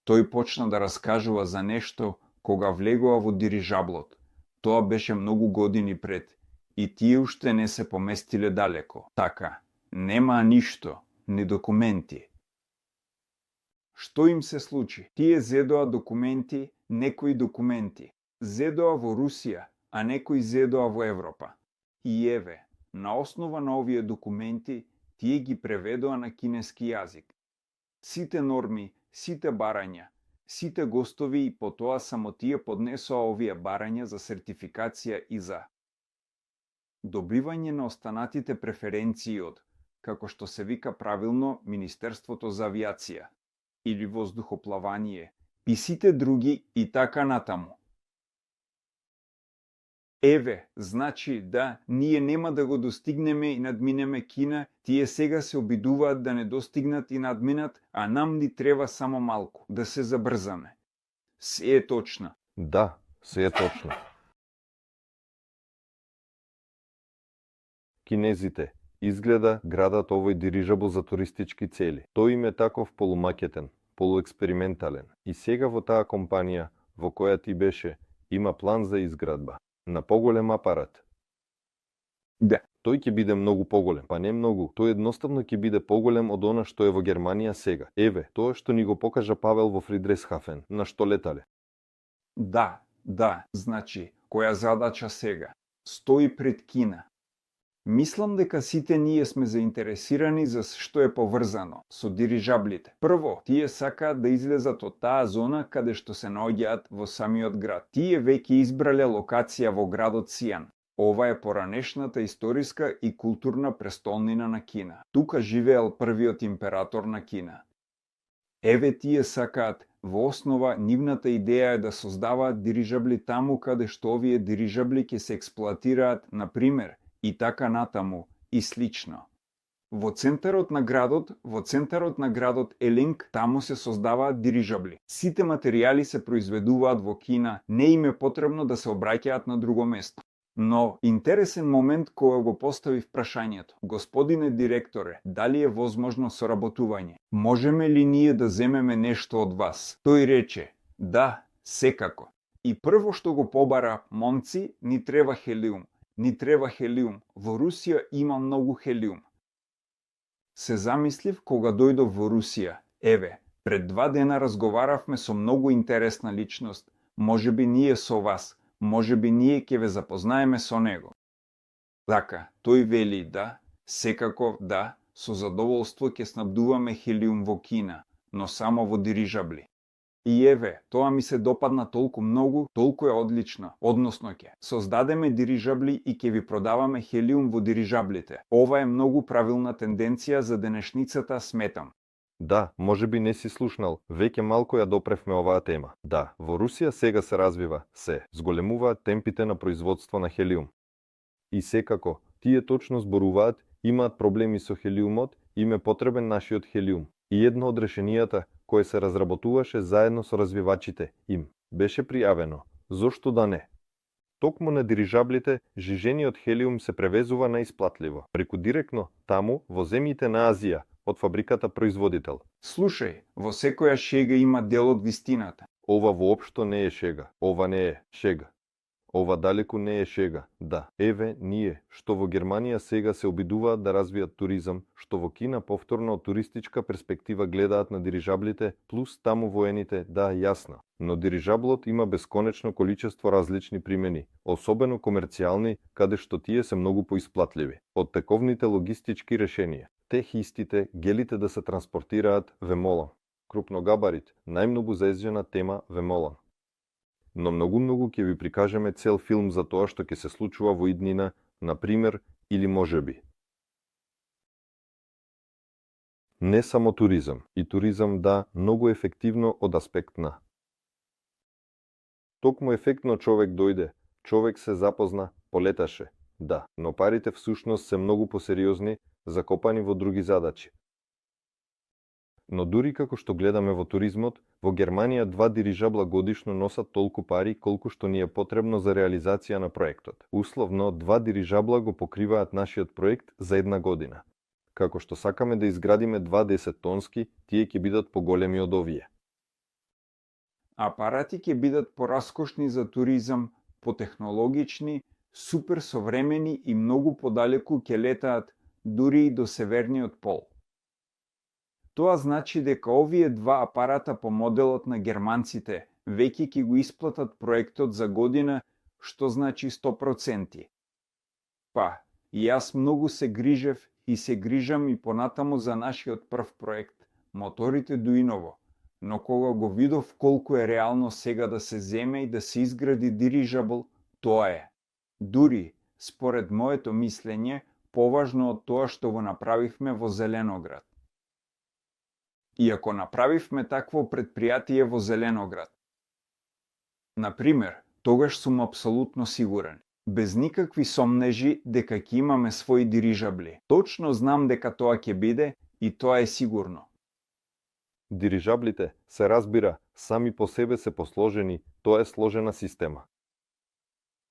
Speaker 2: Тој почна да раскажува за нешто кога влегува во дирижаблот. Тоа беше многу години пред и тие уште не се поместиле далеко. Така, немаа ништо, ни документи. Што им се случи? Тие зедоа документи, некои документи. Зедоа во Русија, а некои зедоа во Европа. И еве, на основа на овие документи, тие ги преведоа на кинески јазик. Сите норми, сите барања, сите гостови и потоа само тие поднесоа овие барања за сертификација и за добивање на останатите преференции од, како што се вика правилно, Министерството за авиација или воздухоплавание, и сите други и така натаму. Еве, значи да, ние нема да го достигнеме и надминеме Кина, тие сега се обидуваат да не достигнат и надминат, а нам ни треба само малку, да се забрзаме. Се е точно.
Speaker 1: Да, се е точно. Кинезите изгледа градат овој дирижабл за туристички цели. Тој им е таков полумакетен, полуекспериментален. И сега во таа компанија, во која ти беше, има план за изградба на поголем апарат.
Speaker 2: Да.
Speaker 1: Тој ќе биде многу поголем, па не многу, тој едноставно ќе биде поголем од она што е во Германија сега. Еве, тоа што ни го покажа Павел во Фридресхафен, на што летале.
Speaker 2: Да, значи, која задача сега? Стои пред Кина. Мислам дека сите ние сме заинтересирани за што е поврзано со дирижаблите. Прво, тие сакаат да излезат од таа зона каде што се наоѓаат во самиот град. Тие веќе избрале локација во градот Сијан. Ова е поранешната историска и културна престолнина на Кина. Тука живеел првиот император на Кина. Еве тие сакаат, во основа нивната идеја е да создаваат дирижабли таму каде што овие дирижабли ќе се експлоатираат, например, и така натаму, и слично. Во центарот на градот Елинг, таму се создаваат дирижабли. Сите материјали се произведуваат во Кина, не им е потребно да се обраќаат на друго место. Но, интересен момент кога го поставив прашањето. Господине директоре, дали е возможно соработување? Можеме ли ние да земеме нешто од вас? Тој рече, да, секако. И прво што го побара, момци, ни треба хелиум. Во Русија има многу хелиум. Се замислив кога дојдов во Русија. Еве, пред 2 дена разговаравме со многу интересна личност. Можеби ние со вас, можеби ние ќе ве запознаеме со него. Така, тој вели да, секако да, со задоволство ќе снабдуваме хелиум во Кина, но само во дирижабли. И еве, тоа ми се допадна толку многу, толку е одлично. Односно ќе создадеме дирижабли и ќе ви продаваме хелиум во дирижаблите. Ова е многу правилна тенденција за денешницата, сметам.
Speaker 1: Да, може би не си слушнал, веќе малку ја допревме оваа тема. Да, во Русија сега се развива, се зголемуваат темпите на производство на хелиум. И секако, тие точно зборуваат, имаат проблеми со хелиумот, им е потребен нашиот хелиум. И едно од решенијата, кое се разработуваше заедно со развивачите им, беше пријавено. Зошто да не? Токму на дирижаблите, жижениот хелиум се превезува наисплатливо, преку директно таму во земјите на Азија, од фабриката производител.
Speaker 2: Слушај, во секоја шега има дел од вистината.
Speaker 1: Ова воопшто не е шега. Ова не е шега. Ова далеку не е шега. Да, еве ние, што во Германија сега се обидуваат да развијат туризам, што во Кина повторно од туристичка перспектива гледаат на дирижаблите, плюс таму воените, да, јасно. Но дирижаблот има бесконечно количество различни примени, особено комерцијални, каде што тие се многу поисплатливи. Од тековните логистички решенија, тех истите, гелите да се транспортираат вемолон. Крупногабарит, најмногу заезжена тема вемолон. Но многу ќе ви прикажеме цел филм за тоа што ќе се случува во иднина, например, или можеби. Не само туризам, и туризам да, многу ефективно од аспект на. Токму ефектно човек дојде, човек се запозна, полеташе, да, но парите всушност се многу посериозни, закопани во други задачи. Но дури како што гледаме во туризмот, во Германија 2 дирижабла годишно носат толку пари колку што ни е потребно за реализација на проектот. Условно, 2 дирижабла го покриваат нашиот проект за една година. Како што сакаме да изградиме 2 10-тонски, тие ќе бидат поголеми од овие.
Speaker 2: Апарати ќе бидат пораскошни за туризам, потехнологични, супер современи и многу подалеку ќе летаат дури и до северниот пол. Тоа значи дека овие 2 апарата по моделот на германците веќе ќе го исплатат проектот за година, што значи 100%. Па, и јас многу се грижев и се грижам и понатаму за нашиот прв проект, моторите Дуиново, но кога го видов колку е реално сега да се земе и да се изгради дирижабл, тоа е. Дури, според моето мислење, поважно од тоа што го направивме во Зеленоград. И ако направивме такво предпријатие во Зеленоград, например, тогаш сум апсолутно сигурен, без никакви сомнежи дека ќе имаме своји дирижабли. Точно знам дека тоа ќе биде и тоа е сигурно.
Speaker 1: Дирижаблите, се разбира, сами по себе се посложени, тоа е сложена система.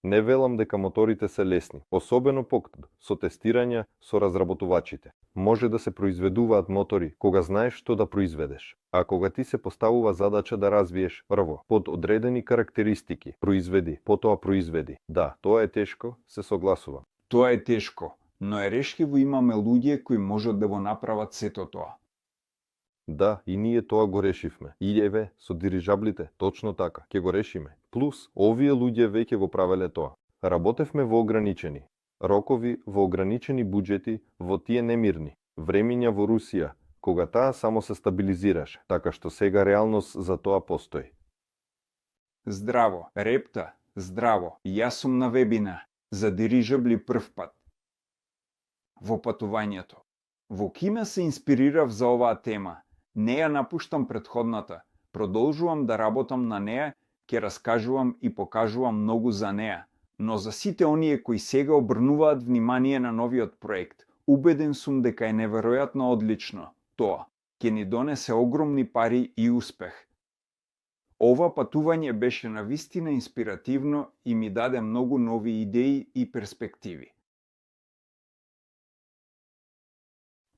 Speaker 1: Не велам дека моторите се лесни, особено пак со тестирања со разработувачите. Може да се произведуваат мотори кога знаеш што да произведеш, а кога ти се поставува задача да развиеш прво под одредени карактеристики, произведи, потоа произведи. Да, тоа е тешко, се согласувам.
Speaker 2: Тоа е тешко, но е решливо имаме луѓе кои можат да го направат сето тоа.
Speaker 1: Да, и ние тоа го решивме. И еве, со дирижаблите, точно така, ќе го решиме. Плюс, овие луѓе веќе го правеле тоа. Работевме во ограничени рокови, во ограничени буџети, во тие немирни времиња во Русија, кога таа само се стабилизираше, така што сега реалност за тоа постои.
Speaker 2: Здраво, Репта, здраво. Јас сум на вебина за дирижабли прв пат. Во патувањето. Во Кина се инспирирав за оваа тема. Не ја напуштам претходната. Продолжувам да работам на неа, ќе раскажувам и покажувам многу за неа. Но за сите оние кои сега обрнуваат внимание на новиот проект, убеден сум дека е неверојатно одлично. Тоа ќе ни донесе огромни пари и успех. Ова патување беше навистина инспиративно и ми даде многу нови идеи и перспективи.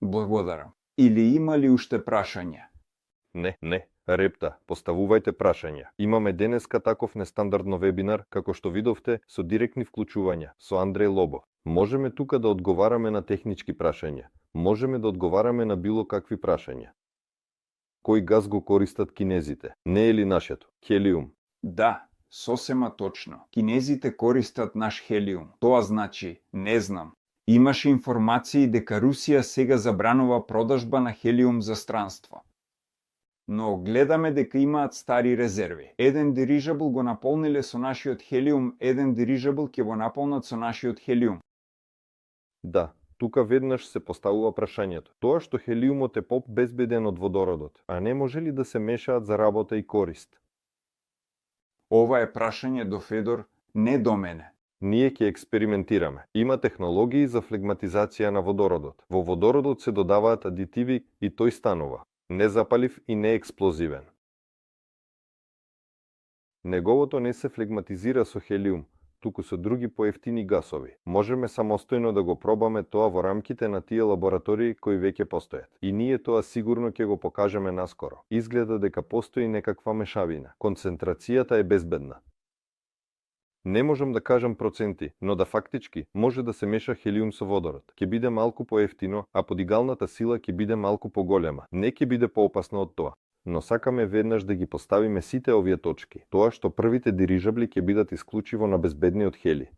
Speaker 2: Благодарам. Или има ли уште прашања?
Speaker 1: Не, Репта, поставувајте прашања. Имаме денеска таков нестандардно вебинар, како што видовте, со директни вклучувања, со Андреј Лобов. Можеме тука да одговараме на технички прашања. Можеме да одговараме на било какви прашања. Кој газ го користат кинезите? Не е ли нашето? Хелиум?
Speaker 2: Да, Сосема точно. Кинезите користат наш хелиум. Тоа значи, не знам. Имаше информации дека Русија сега забранува продажба на хелиум за странство. Но гледаме дека имаат стари резерви. Еден дирижабл го наполниле со нашиот хелиум, еден дирижабл ќе го наполнат со нашиот хелиум.
Speaker 1: Да, тука веднаш се поставува прашањето. Тоа што хелиумот е по-безбеден од водородот, а не може ли да се мешаат за работа и корист?
Speaker 2: Ова е прашање до Федор, не до мене.
Speaker 1: Ние ќе експериментираме. Има технологии за флегматизација на водородот. Во водородот се додаваат адитиви и тој станува незапалив и неексплозивен. Неговото не се флегматизира со хелиум, туку со други поевтини гасови. Можеме самостојно да го пробаме тоа во рамките на тие лаборатории кои веќе постојат. И ние тоа сигурно ќе го покажеме наскоро. Изгледа дека постои некаква мешавина. Концентрацијата е безбедна. Не можам да кажам проценти, но да фактички може да се меша хелиум со водород. Ќе биде малку поевтино, а подигалната сила ќе биде малку поголема. Не ќе биде поопасно од тоа. Но сакаме веднаш да ги поставиме сите овие точки. Тоа што првите дирижабли ќе бидат исклучиво на безбедниот хели.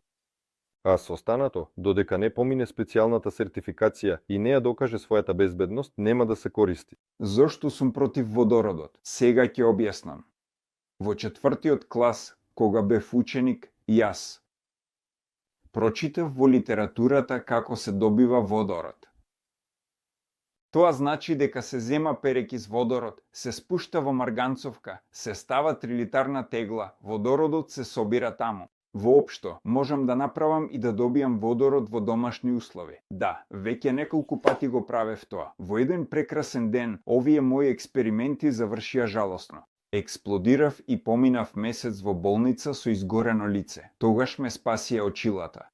Speaker 1: А со останато, додека не помине специјалната сертификација и не ја докаже својата безбедност, нема да се користи.
Speaker 2: Зошто сум против водородот? Сега ќе објаснам. Во 4-тиот клас, кога бев ученик, јас прочитав во литературата како се добива водород. Тоа значи дека се зема перекис водород, се спушта во марганцовка, се става 3-литарна тегла, водородот се собира таму. Воопшто, можам да направам и да добијам водород во домашни услови. Да, веќе неколку пати го правев тоа. Во еден прекрасен ден, овие мои експерименти завршија жалосно. Експлодирав и поминав месец во болница со изгорено лице. Тогаш ме спасија очилата.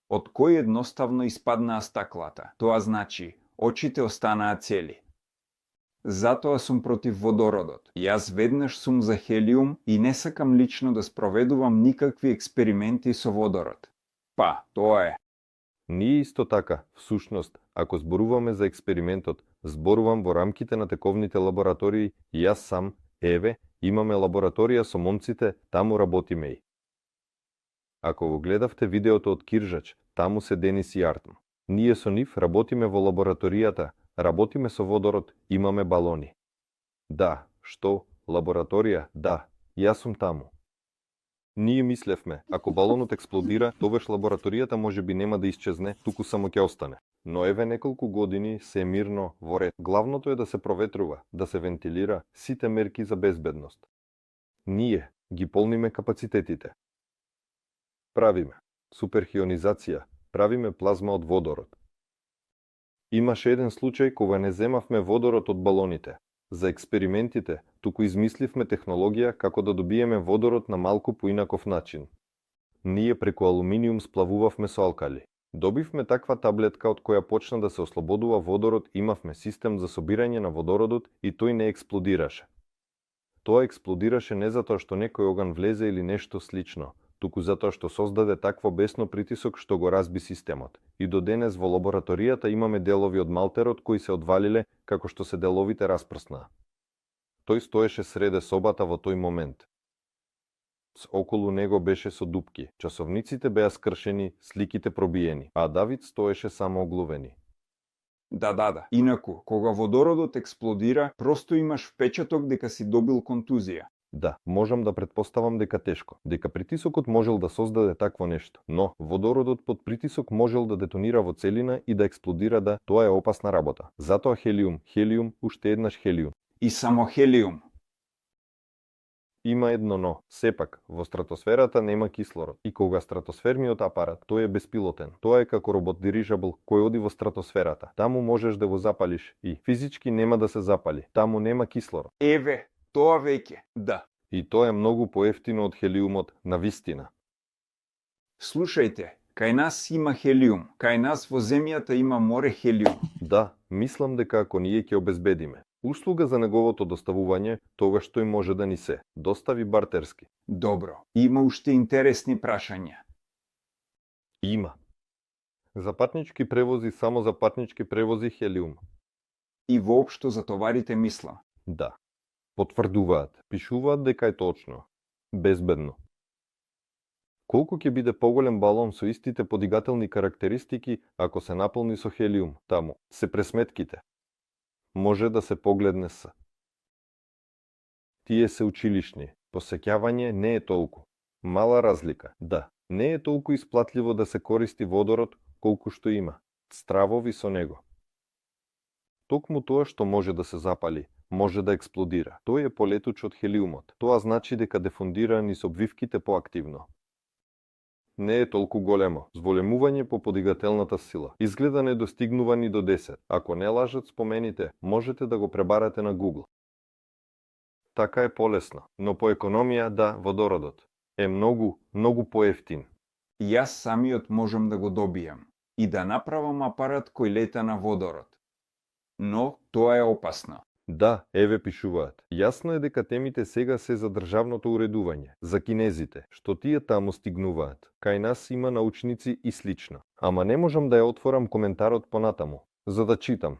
Speaker 2: Од кој едноставно испаднаа стаклата. Тоа значи, очите останаа цели. Затоа сум против водородот. Јас веднаш сум за хелиум и не сакам лично да спроведувам никакви експерименти со водород. Па, тоа е.
Speaker 1: Ние исто така, всушност, ако зборуваме за експериментот, зборувам во рамките на тековните лаборатории, јас сам, еве, имаме лабораторија со момците, таму работиме и. Ако го гледавте видеото од Киржач, таму се Денис и Артм. Ние со нив работиме во лабораторијата, работиме со водород, имаме балони. Да, што? Лабораторија? Да, јас сум таму. Ние мислевме, ако балонот експлодира, тогаш лабораторијата можеби нема да исчезне, туку само ќе остане. Но еве неколку години се е мирно во ред. Главното е да се проветрува, да се вентилира, сите мерки за безбедност. Ние ги полниме капацитетите. Правиме суперхионизација, правиме плазма од водород. Имаше еден случај кога не земавме водород од балоните. За експериментите, туку измисливме технологија како да добиеме водород на малку поинаков начин. Ние преку алуминиум сплавувавме со алкали. Добивме таква таблетка од која почна да се ослободува водород, имавме систем за собирање на водородот и тој не експлодираше. Тоа експлодираше не затоа што некој оган влезе или нешто слично, туку затоа што создаде такво бесно притисок што го разби системот. И до денес во лабораторијата имаме делови од малтерот кои се одвалиле како што се деловите распрснаа. Тој стоеше среде собата во тој момент. Околу него беше со дупки, часовниците беа скршени, сликите пробиени, а Давид стоеше само оглувени.
Speaker 2: Да. Инаку, кога водородот експлодира, просто имаш впечаток дека си добил контузија.
Speaker 1: Да, можам да претпоставам дека тешко, дека притисокот можел да создаде такво нешто, но водородот под притисок можел да детонира во целина и да експлодира, да, тоа е опасна работа. Затоа хелиум, уште еднаш хелиум.
Speaker 2: И само хелиум.
Speaker 1: Има едно но, сепак, во стратосферата нема кислород. И кога стратосферниот апарат, тој е беспилотен. Тоа е како робот дирижабл кој оди во стратосферата. Таму можеш да го запалиш и физички нема да се запали. Таму нема кислород.
Speaker 2: Еве, тоа веќе, да.
Speaker 1: И тоа е многу поевтино од хелиумот, навистина.
Speaker 2: Слушајте, кај нас има хелиум, кај нас во земјата има море хелиум.
Speaker 1: Да, мислам дека ако ние ќе обезбедиме услуга за неговото доставување, тогаш тој може да ни се достави бартерски.
Speaker 2: Добро, има уште интересни прашања.
Speaker 1: Има. За патнички превози, само за патнички превози хелиум.
Speaker 2: И воопшто за товарите мислам.
Speaker 1: Да. Потврдуваат, пишуваат дека е точно. Безбедно. Колку ќе биде поголем балон со истите подигателни карактеристики ако се наполни со хелиум таму? Се пресметките. Може да се погледне с. Тие се училишни. Посеќавање не е толку. Мала разлика, да. Не е толку исплатливо да се користи водород колку што има стравови со него. Токму тоа што може да се запали, може да експлодира. Тој е полетуч од хелиумот. Тоа значи дека дефундира низ обвивките поактивно. Не е толку големо. Зволемување по подигателната сила. Изгледа не достигнува ни до 10. Ако не лажат спомените, можете да го пребарате на Google. Така е полесно, но по економија да, водородот е многу поевтин.
Speaker 2: И јас самиот можам да го добијам и да направам апарат кој лета на водород. Но тоа е опасно.
Speaker 1: Да, еве пишуваат. Јасно е дека темите сега се за државното уредување, за кинезите, што тие таму стигнуваат. Кај нас има научници и слично. Ама не можам да ја отворам коментарот понатаму, за да читам.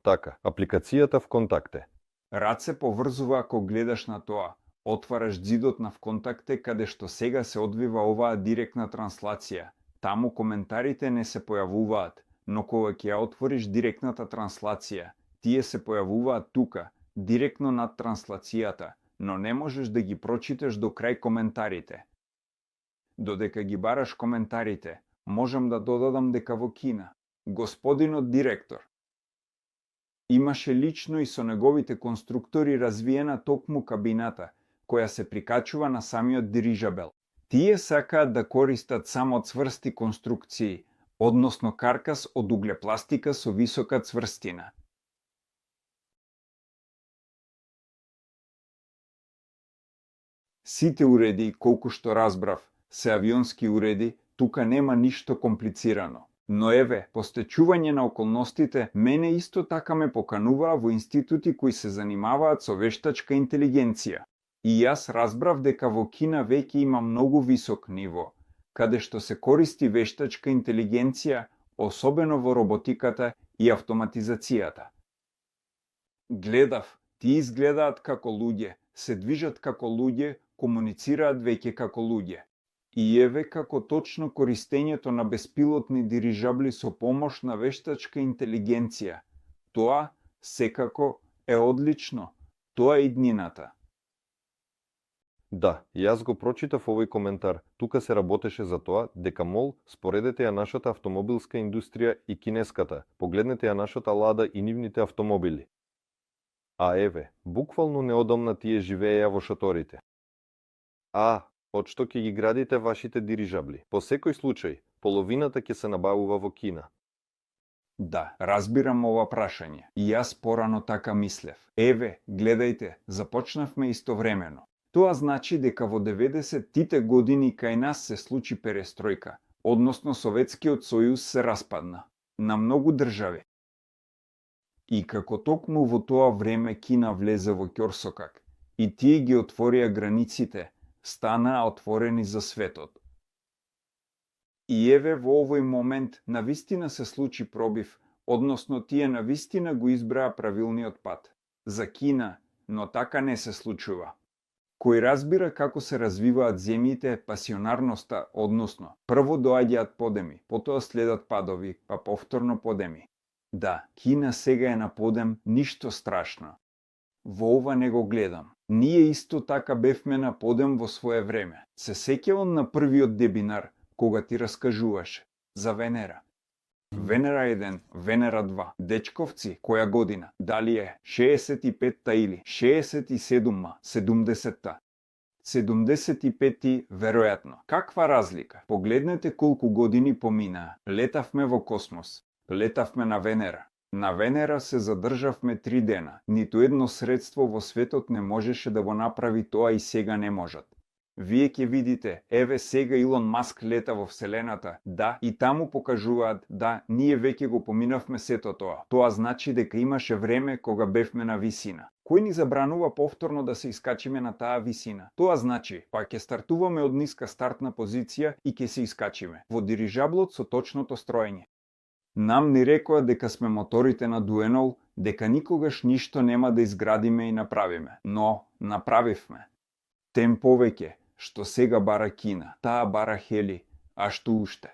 Speaker 1: Така, апликацијата ВКонтакте.
Speaker 2: Рад се поврзува ако гледаш на тоа. Отвараш ѕидот на ВКонтакте каде што сега се одвива оваа директна транслација. Таму коментарите не се појавуваат, но кога ќе ја отвориш директната транслација, тие се појавуваат тука, директно над транслацијата, но не можеш да ги прочиташ до крај коментарите. Додека ги бараш коментарите, можам да додадам дека во Кина, господинот директор имаше лично и со неговите конструктори развиена токму кабината, која се прикачува на самиот дирижабел. Тие сакаат да користат само цврсти конструкции, односно каркас од углепластика со висока цврстина. Сите уреди, колку што разбрав, се авионски уреди, тука нема ништо комплицирано. Но еве, по стечување на околностите, мене исто така ме покануваа во институти кои се занимаваат со вештачка интелигенција. И јас разбрав дека во Кина веќе има многу висок ниво, каде што се користи вештачка интелигенција, особено во роботиката и автоматизацијата. Гледав, тие изгледаат како луѓе, се движат како луѓе, комуницираат веќе како луѓе. И еве како точно користењето на беспилотни дирижабли со помош на вештачка интелигенција. Тоа, секако, е одлично. Тоа е иднината.
Speaker 1: Да, јас го прочитав овој коментар. Тука се работеше за тоа дека мол, споредете ја нашата автомобилска индустрија и кинеската. Погледнете ја нашата Лада и нивните автомобили. А еве, буквално неодамна тие живееја во шаторите. Од што ќе ги градите вашите дирижабли? По секој случај, половината ќе се набавува во Кина.
Speaker 2: Да, разбирам ова прашање. И јас порано така мислев. Еве, гледајте, започнавме истовремено. Тоа значи дека во 90-тите години кај нас се случи перестројка, односно Советскиот сојуз се распадна на многу држави. И како токму во тоа време Кина влезе во ќорсокак и тие ги отворија границите, станаа отворени за светот. И еве во овој момент навистина се случи пробив, односно тие навистина го избраа правилниот пат. За Кина, но така не се случува. Кој разбира како се развиваат земјите, пасионарноста, односно, прво доаѓаат подеми, потоа следат падови, па повторно подеми. Да, Кина сега е на подем, ништо страшно. Во ова не го гледам. Ние исто така бевме на подем во свое време. Се сеќавам на првиот дебинар, кога ти раскажуваше за Венера. Венера 1, Венера 2. Дечковци, која година? Дали е 65-та или 67-ма, 70-та? 75-ти, веројатно. Каква разлика? Погледнете колку години поминаа. Летавме во космос. Летавме на Венера. На Венера се задржавме 3 дена. Ниту едно средство во светот не можеше да го направи тоа и сега не можат. Вие ќе видите, еве сега Илон Маск лета во Вселената. Да, и таму покажуваат, да, ние веќе го поминавме сето тоа. Тоа значи дека имаше време кога бевме на висина. Кој ни забранува повторно да се искачиме на таа висина? Тоа значи, па ќе стартуваме од ниска стартна позиција и ќе се искачиме во дирижаблот со точното строење. Нам ни рекоа дека сме моторите на Дуенол, дека никогаш ништо нема да изградиме и направиме, но направивме. Тем повеќе, што сега бара Кина, таа бара Хели, а што уште?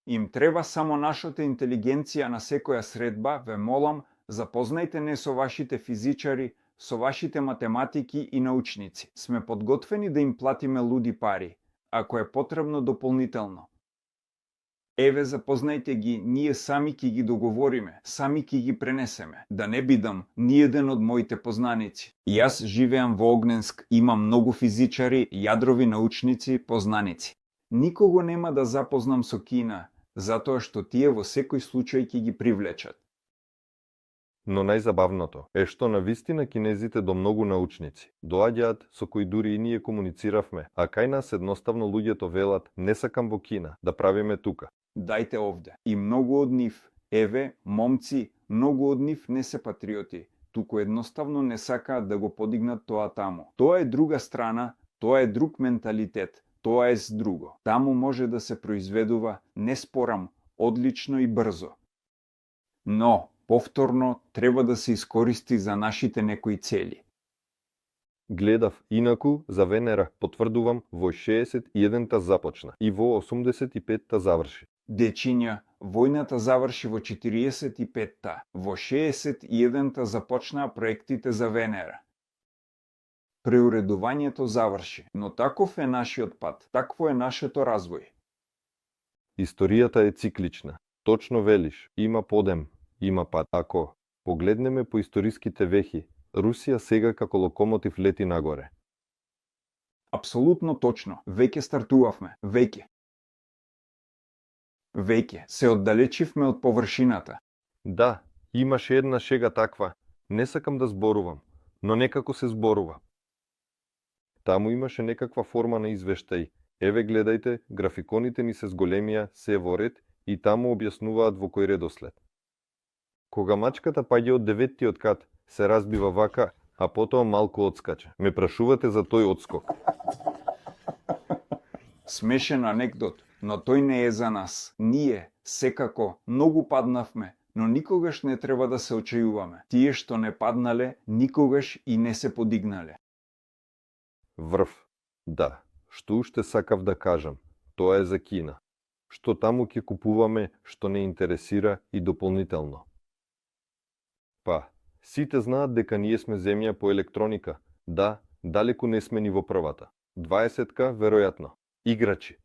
Speaker 2: Им треба само нашата интелигенција на секоја средба, ве молам, запознајте не со вашите физичари, со вашите математики и научници. Сме подготвени да им платиме луди пари, ако е потребно дополнително. Еве, запознајте ги, ние сами ќе ги договориме, сами ќе ги пренесеме. Да не бидам ни еден од моите познаници. Јас живеам во Огненск, имам многу физичари, јадрови научници, познаници. Никого нема да запознам со Кина, затоа што тие во секој случај ќе ги привлечат.
Speaker 1: Но најзабавното е што навистина кинезите до многу научници доаѓаат со кои дури и ние комунициравме, а кај нас едноставно луѓето велат не сакам во Кина, да правиме тука.
Speaker 2: Дајте овде. И многу од нив, еве, момци, многу од нив не се патриоти, туку едноставно не сакаат да го подигнат тоа таму. Тоа е друга страна, тоа е друг менталитет, тоа е друго. Таму може да се произведува, не спорам, одлично и брзо. Но, повторно, треба да се искористи за нашите некои цели.
Speaker 1: Гледав инаку за Венера, потврдувам, во 61-та започна и во 85-та заврши.
Speaker 2: Дечиња, војната заврши во 45-та, во 61-та започнаа проектите за Венера. Преуредувањето заврши, но таков е нашиот пат, такво е нашето развој.
Speaker 1: Историјата е циклична. Точно велиш, има подем, има пат. Ако погледнеме по историските вехи, Русија сега како локомотив лети нагоре.
Speaker 2: Апсолутно точно. Веќе стартувавме. Веќе се оддалечивме од површината.
Speaker 1: Да, имаше една шега таква. Не сакам да зборувам, но некако се зборува. Таму имаше некаква форма на извештај. Еве гледајте, графиконите ни се зголемија, се во ред и таму објаснуваат во кој редослед. Кога мачката паѓа од 9-тиот кат, се разбива вака, а потоа малку одскача. Ме прашувате за тој одскок.
Speaker 2: Смешен анекдот, но тој не е за нас. Ние, секако, многу паднавме, но никогаш не треба да се очајуваме. Тие што не паднале, никогаш и не се подигнале.
Speaker 1: Врв. Да, што уште сакав да кажам, тоа е за Кина. Што таму ќе купуваме, што не интересира и дополнително. Па, сите знаат дека ние сме земја по електроника. Да, далеку не сме ни во првата. 20-ка, веројатно. Играчи.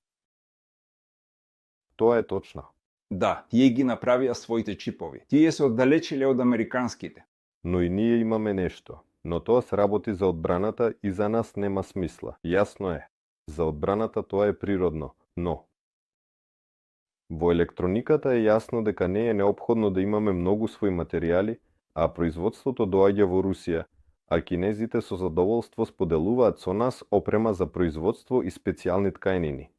Speaker 1: Тоа е точно.
Speaker 2: Да, тие ги направија своите чипови. Тие се оддалечиле од американските.
Speaker 1: Но и ние имаме нешто. Но тоа се работи за одбраната и за нас нема смисла. Јасно е. За одбраната тоа е природно, но во електрониката е јасно дека не е неопходно да имаме многу свои материјали, а производството доаѓа во Русија, а кинезите со задоволство споделуваат со нас опрема за производство и специјални ткаенини.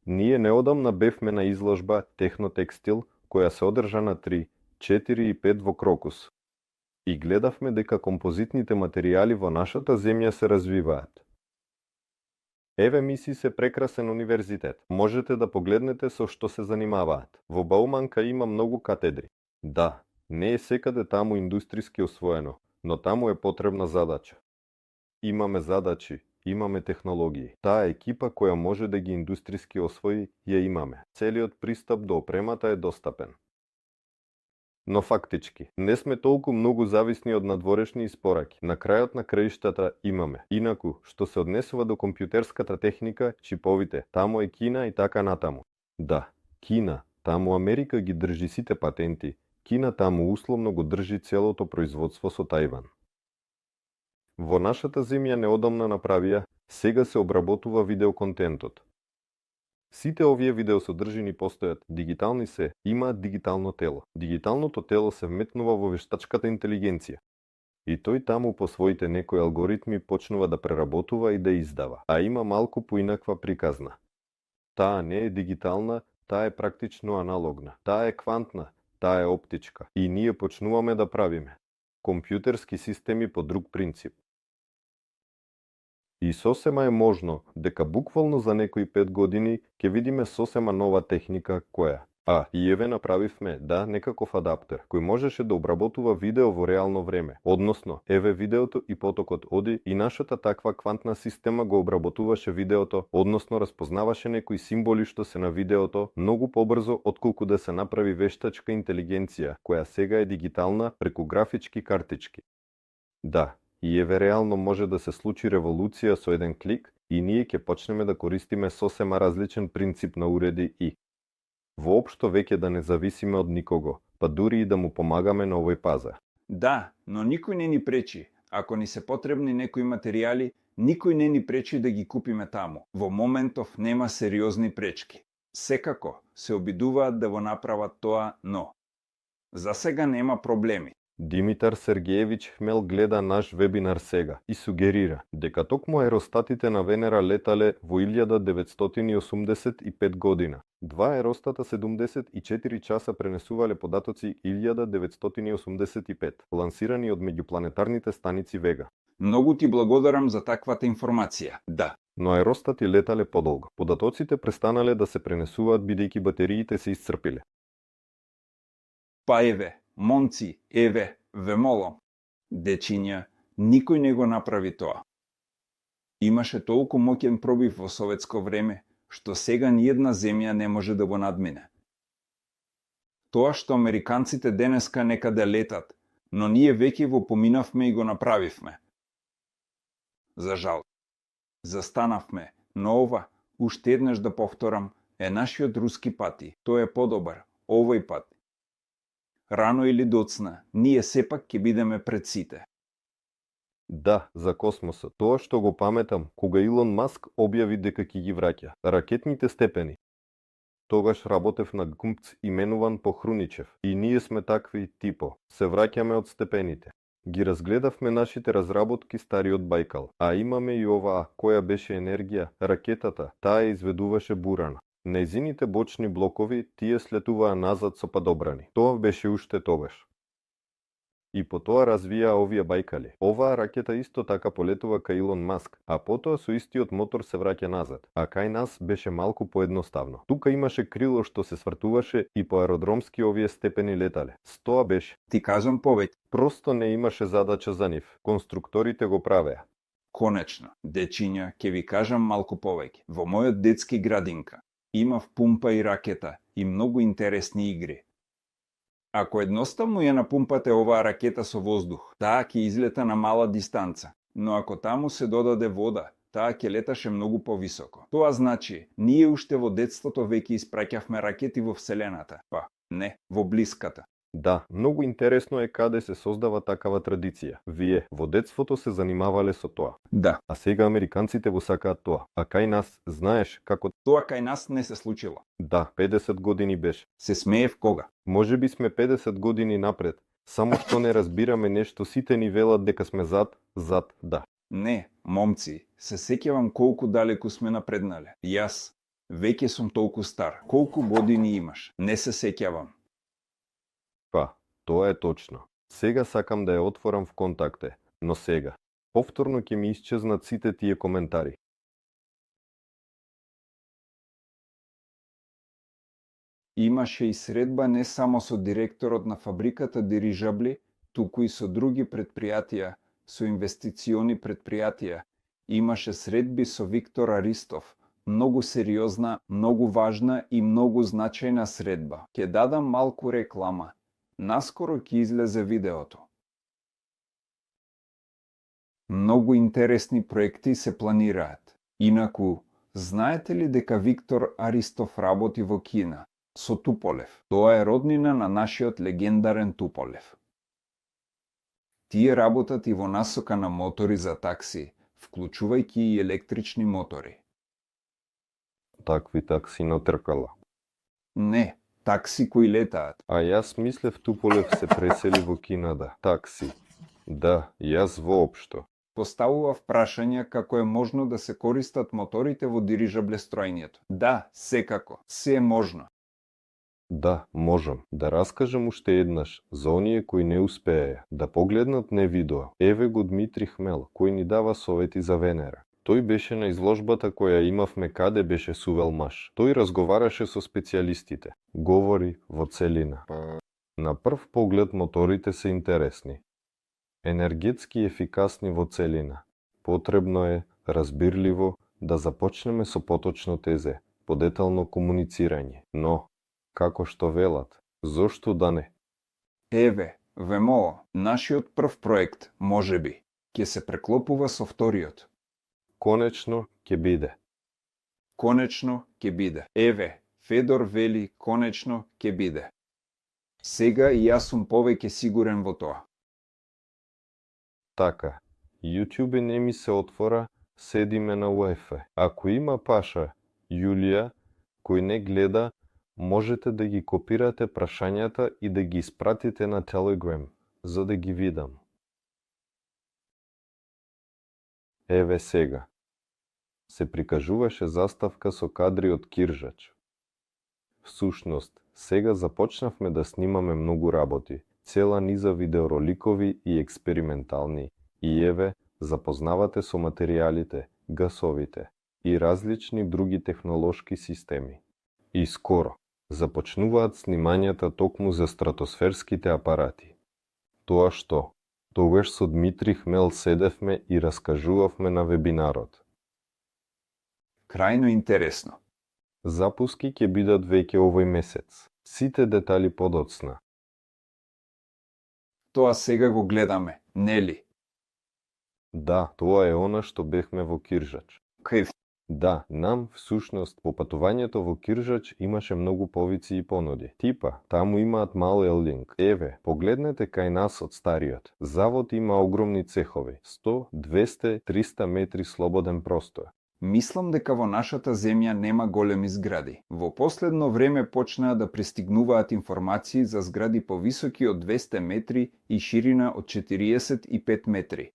Speaker 1: Ние неодамна бевме на изложба Технотекстил, која се одржа на 3, 4 и 5 во Крокус. И гледавме дека композитните материјали во нашата земја се развиваат. Еве мисли се прекрасен универзитет. Можете да погледнете со што се занимаваат. Во Бауманка има многу катедри. Да, не е секаде таму индустријски освоено, но таму е потребна задача. Имаме задачи, имаме технологии. Таа екипа која може да ги индустријски освои, ја имаме. Целиот пристап до опремата е достапен. Но фактички, не сме толку многу зависни од надворешни испораки. На крајот на краиштата имаме. Инаку, што се однесува до компјутерската техника, чиповите, таму е Кина и така натаму. Да, Кина, таму Америка ги држи сите патенти, Кина таму условно го држи целото производство со Тајван. Во нашата земја неодамна направија, сега се обработува видеоконтентот. Сите овие видеосодржини постојат, дигитални се, имаат дигитално тело. Дигиталното тело се вметнува во вештачката интелигенција. И тој таму по своите некои алгоритми почнува да преработува и да издава, а има малку поинаква приказна. Таа не е дигитална, таа е практично аналогна, таа е квантна, таа е оптичка. И ние почнуваме да правиме компјутерски системи по друг принцип. И сосема е можно дека буквално за некои 5 години ќе видиме сосема нова техника која А, и еве направивме, да, некаков адаптер, кој можеше да обработува видео во реално време. Односно, еве видеото и потокот оди и нашата таква квантна система го обработуваше видеото, односно разпознаваше некои символи што се на видеото многу побрзо отколку да се направи вештачка интелигенција, која сега е дигитална преку графички картички. Да, и еве реално може да се случи револуција со еден клик и ние ќе почнеме да користиме сосема различен принцип на уреди и воопшто веќе да не зависиме од никого, па дури и да му помагаме на овој пазар.
Speaker 2: Да, но никој не ни пречи. Ако ни се потребни некои материјали, никој не ни пречи да ги купиме таму. Во моментов нема сериозни пречки. Секако се обидуваат да го направат тоа, но за сега нема проблеми.
Speaker 1: Димитар Сергеевич Хмел гледа наш вебинар сега и сугерира дека токму аеростатите на Венера летале во 1985 година. Два аеростата 74 часа пренесувале податоци 1985, лансирани од меѓупланетарните станици Вега.
Speaker 2: Многу ти благодарам за таквата информација. Да.
Speaker 1: Но аеростати летале подолго. Податоците престанале да се пренесуваат бидејќи батериите се исцрпиле.
Speaker 2: Па еве, момци, еве, ве молам. Дечиња, никој не го направи тоа. Имаше толку моќен пробив во советско време, што сега ниедна земја не може да го надмине. Тоа што американците денеска некаде летат, но ние веќе во поминавме и го направивме. За жал. Застанавме, но ова, уште еднаш да повторам, е нашиот руски пати. Тој е подобар, овој пат. Рано или доцна, ние сепак ќе бидеме пред сите.
Speaker 1: Да, за космосот. Тоа што го паметам, кога Илон Маск објави дека ќе ги враќа. Ракетните степени. Тогаш работев на ГУМЦ именуван по Хруничев. И ние сме такви типо. Се враќаме од степените. Ги разгледавме нашите разработки стари од Бајкал. А имаме и оваа, која беше енергија, ракетата, таа изведуваше бурана. Нејзините бочни блокови тие слетуваа назад со падобрани. Тоа беше уште тогаш. И потоа развија овие Бајкали. Оваа ракета исто така полетува кај Илон Маск, а потоа со истиот мотор се враќа назад. А кај нас беше малку поедноставно. Тука имаше крило што се свртуваше и по аеродромски овие степени летале. С тоа беше.
Speaker 2: Ти кажам повеќе.
Speaker 1: Просто не имаше задача за нив. Конструкторите го правеа.
Speaker 2: Конечно, дечиња, ќе ви кажам малку повеќе. Во мојот детски градинка имав пумпа и ракета и многу интересни игри. Ако едноставно ја напумпате оваа ракета со воздух, таа ќе излета на мала дистанца, но ако таму се додаде вода, таа ќе леташе многу повисоко. Тоа значи, ние уште во детството веќе испраќавме ракети во Вселената, па не, во блиската.
Speaker 1: Да, многу интересно е каде се создава такава традиција. Вие во детството се занимавале со тоа.
Speaker 2: Да.
Speaker 1: А сега американците го сакаат тоа. А кај нас, знаеш како...
Speaker 2: Тоа кај нас не се случило.
Speaker 1: Да, 50 години беше.
Speaker 2: Се смеев кога?
Speaker 1: Може би сме 50 години напред. Само што не разбираме нешто, сите ни велат дека сме зад, да.
Speaker 2: Не, момци, се сеќавам колку далеку сме напреднале. Јас, веќе сум толку стар. Колку години имаш? Не се сеќавам.
Speaker 1: Па, тоа е точно. Сега сакам да ја отворам в контакте, но сега. Повторно ќе ми исчезнат сите тие коментари.
Speaker 2: Имаше и средба не само со директорот на фабриката дирижабли, туку и со други предпријатија, со инвестициони предпријатија. Имаше средби со Виктор Аристов, многу сериозна, многу важна и многу значајна средба. Ќе дадам малку реклама. Наскоро ќе излезе видеото. Многу интересни проекти се планираат. Инаку, знаете ли дека Виктор Аристов работи во Кина со Туполев? Тоа е роднина на нашиот легендарен Туполев. Тие работат и во насока на мотори за такси, вклучувајќи и електрични мотори.
Speaker 1: Такви такси на тркала.
Speaker 2: Не, такси кои летаат.
Speaker 1: А јас мислев Туполев се пресели во Кинада. Такси. Да, јас воопшто.
Speaker 2: Поставува прашања како е можно да се користат моторите во дирижаблестроењето. Да, секако, се е можно.
Speaker 1: Да, можам. Да раскажам уште еднаш за оние кои не успееја да погледнат не видео. Еве го Дмитри Хмел, кој ни дава совети за Венера. Тој беше на изложбата која имавме каде беше сувел маж. Тој разговараше со специјалистите. Говори во целина. На прв поглед моторите се интересни. Енергетски ефикасни во целина. Потребно е, разбирливо, да започнеме со поточно тезе, подетално комуницирање. Но, како што велат, зошто да не?
Speaker 2: Еве, ВМО, нашиот прв проект, можеби, ќе се преклопува со вториот.
Speaker 1: Конечно ќе биде.
Speaker 2: Конечно ќе биде. Еве, Федор вели конечно ќе биде. Сега и јас сум повеќе сигурен во тоа.
Speaker 1: Така, YouTube не ми се отвора, седиме на Wi-Fi. Ако има Паша, Јулија, кој не гледа, можете да ги копирате прашањата и да ги испратите на Telegram, за да ги видам. Еве сега. Се прикажуваше заставка со кадри од Киржач. Всушност, сега започнавме да снимаме многу работи, цела низа видеороликови и експериментални, и еве, запознавате со материјалите, гасовите и различни други технолошки системи. И скоро, започнуваат снимањата токму за стратосферските апарати. Тоа што, тогаш со Дмитри Хмел седевме и раскажувавме на вебинарот.
Speaker 2: Крајно интересно.
Speaker 1: Запуски ќе бидат веќе овој месец. Сите детали подоцна.
Speaker 2: Тоа сега го гледаме, нели?
Speaker 1: Да, тоа е она што бевме во Киржач.
Speaker 2: Кај
Speaker 1: Да, нам, всушност, по патувањето во Киржач имаше многу повици и понуди. Типа, таму имаат мал елдинг. Еве, погледнете кај нас од стариот. Завод има огромни цехови. 100, 200, 300 метри слободен простор.
Speaker 2: Мислам дека во нашата земја нема големи згради. Во последно време почнаа да пристигнуваат информации за згради повисоки од 200 метри и ширина од 45 метри.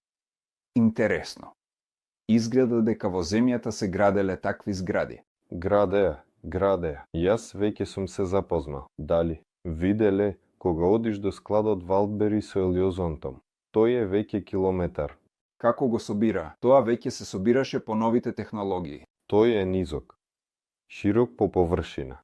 Speaker 2: Интересно. Изгледа дека во земјата се граделе такви згради.
Speaker 1: Градеа. Јас веќе сум се запознал. Дали? Виделе, кога одиш до складот Валдбери со елиозонтом. Тој е веќе километар.
Speaker 2: Како го собира? Тоа веќе се собираше по новите технологии.
Speaker 1: Тој е низок. Широк по површина.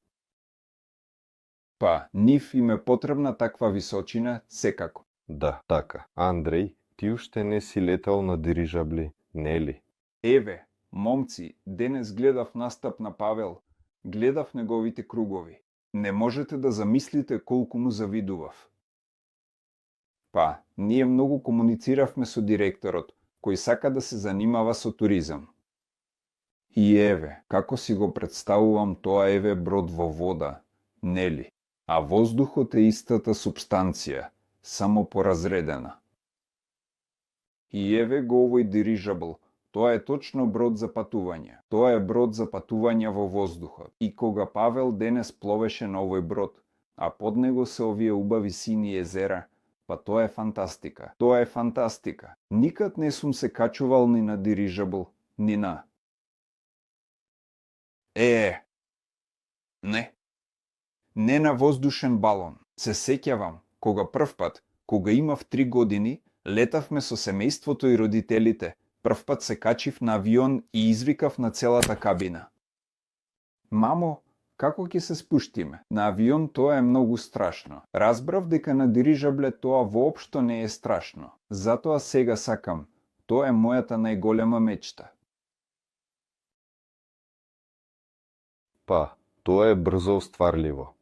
Speaker 2: Па, нив им е потребна таква височина секако.
Speaker 1: Да, така. Андреј, ти уште не си летал на дирижабли, нели?
Speaker 2: Еве, момци, денес гледав настап на Павел, гледав неговите кругови. Не можете да замислите колку му завидував. Па, ние многу комунициравме со директорот, кој сака да се занимава со туризам. И еве, како си го представувам тоа еве брод во вода, нели? А воздухот е истата субстанција, само поразредена. И еве го овој дирижабл, тоа е точно брод за патување. Тоа е брод за патување во воздухот. И кога Павел денес пловеше на овој брод, а под него се овие убави сини езера, па тоа е фантастика. Тоа е фантастика. Никад не сум се качувал ни на дирижабл, ни на... Не. Не на воздушен балон. Се сеќавам, кога првпат, кога имав 3 години, летавме со семејството и родителите. Првпат се качив на авион и извикав на целата кабина. Мамо, како ќе се спуштиме? На авион тоа е многу страшно. Разбрав дека на дирижабле тоа воопшто не е страшно. Затоа сега сакам. Тоа е мојата најголема мечта.
Speaker 1: Па, тоа е брзо остварливо.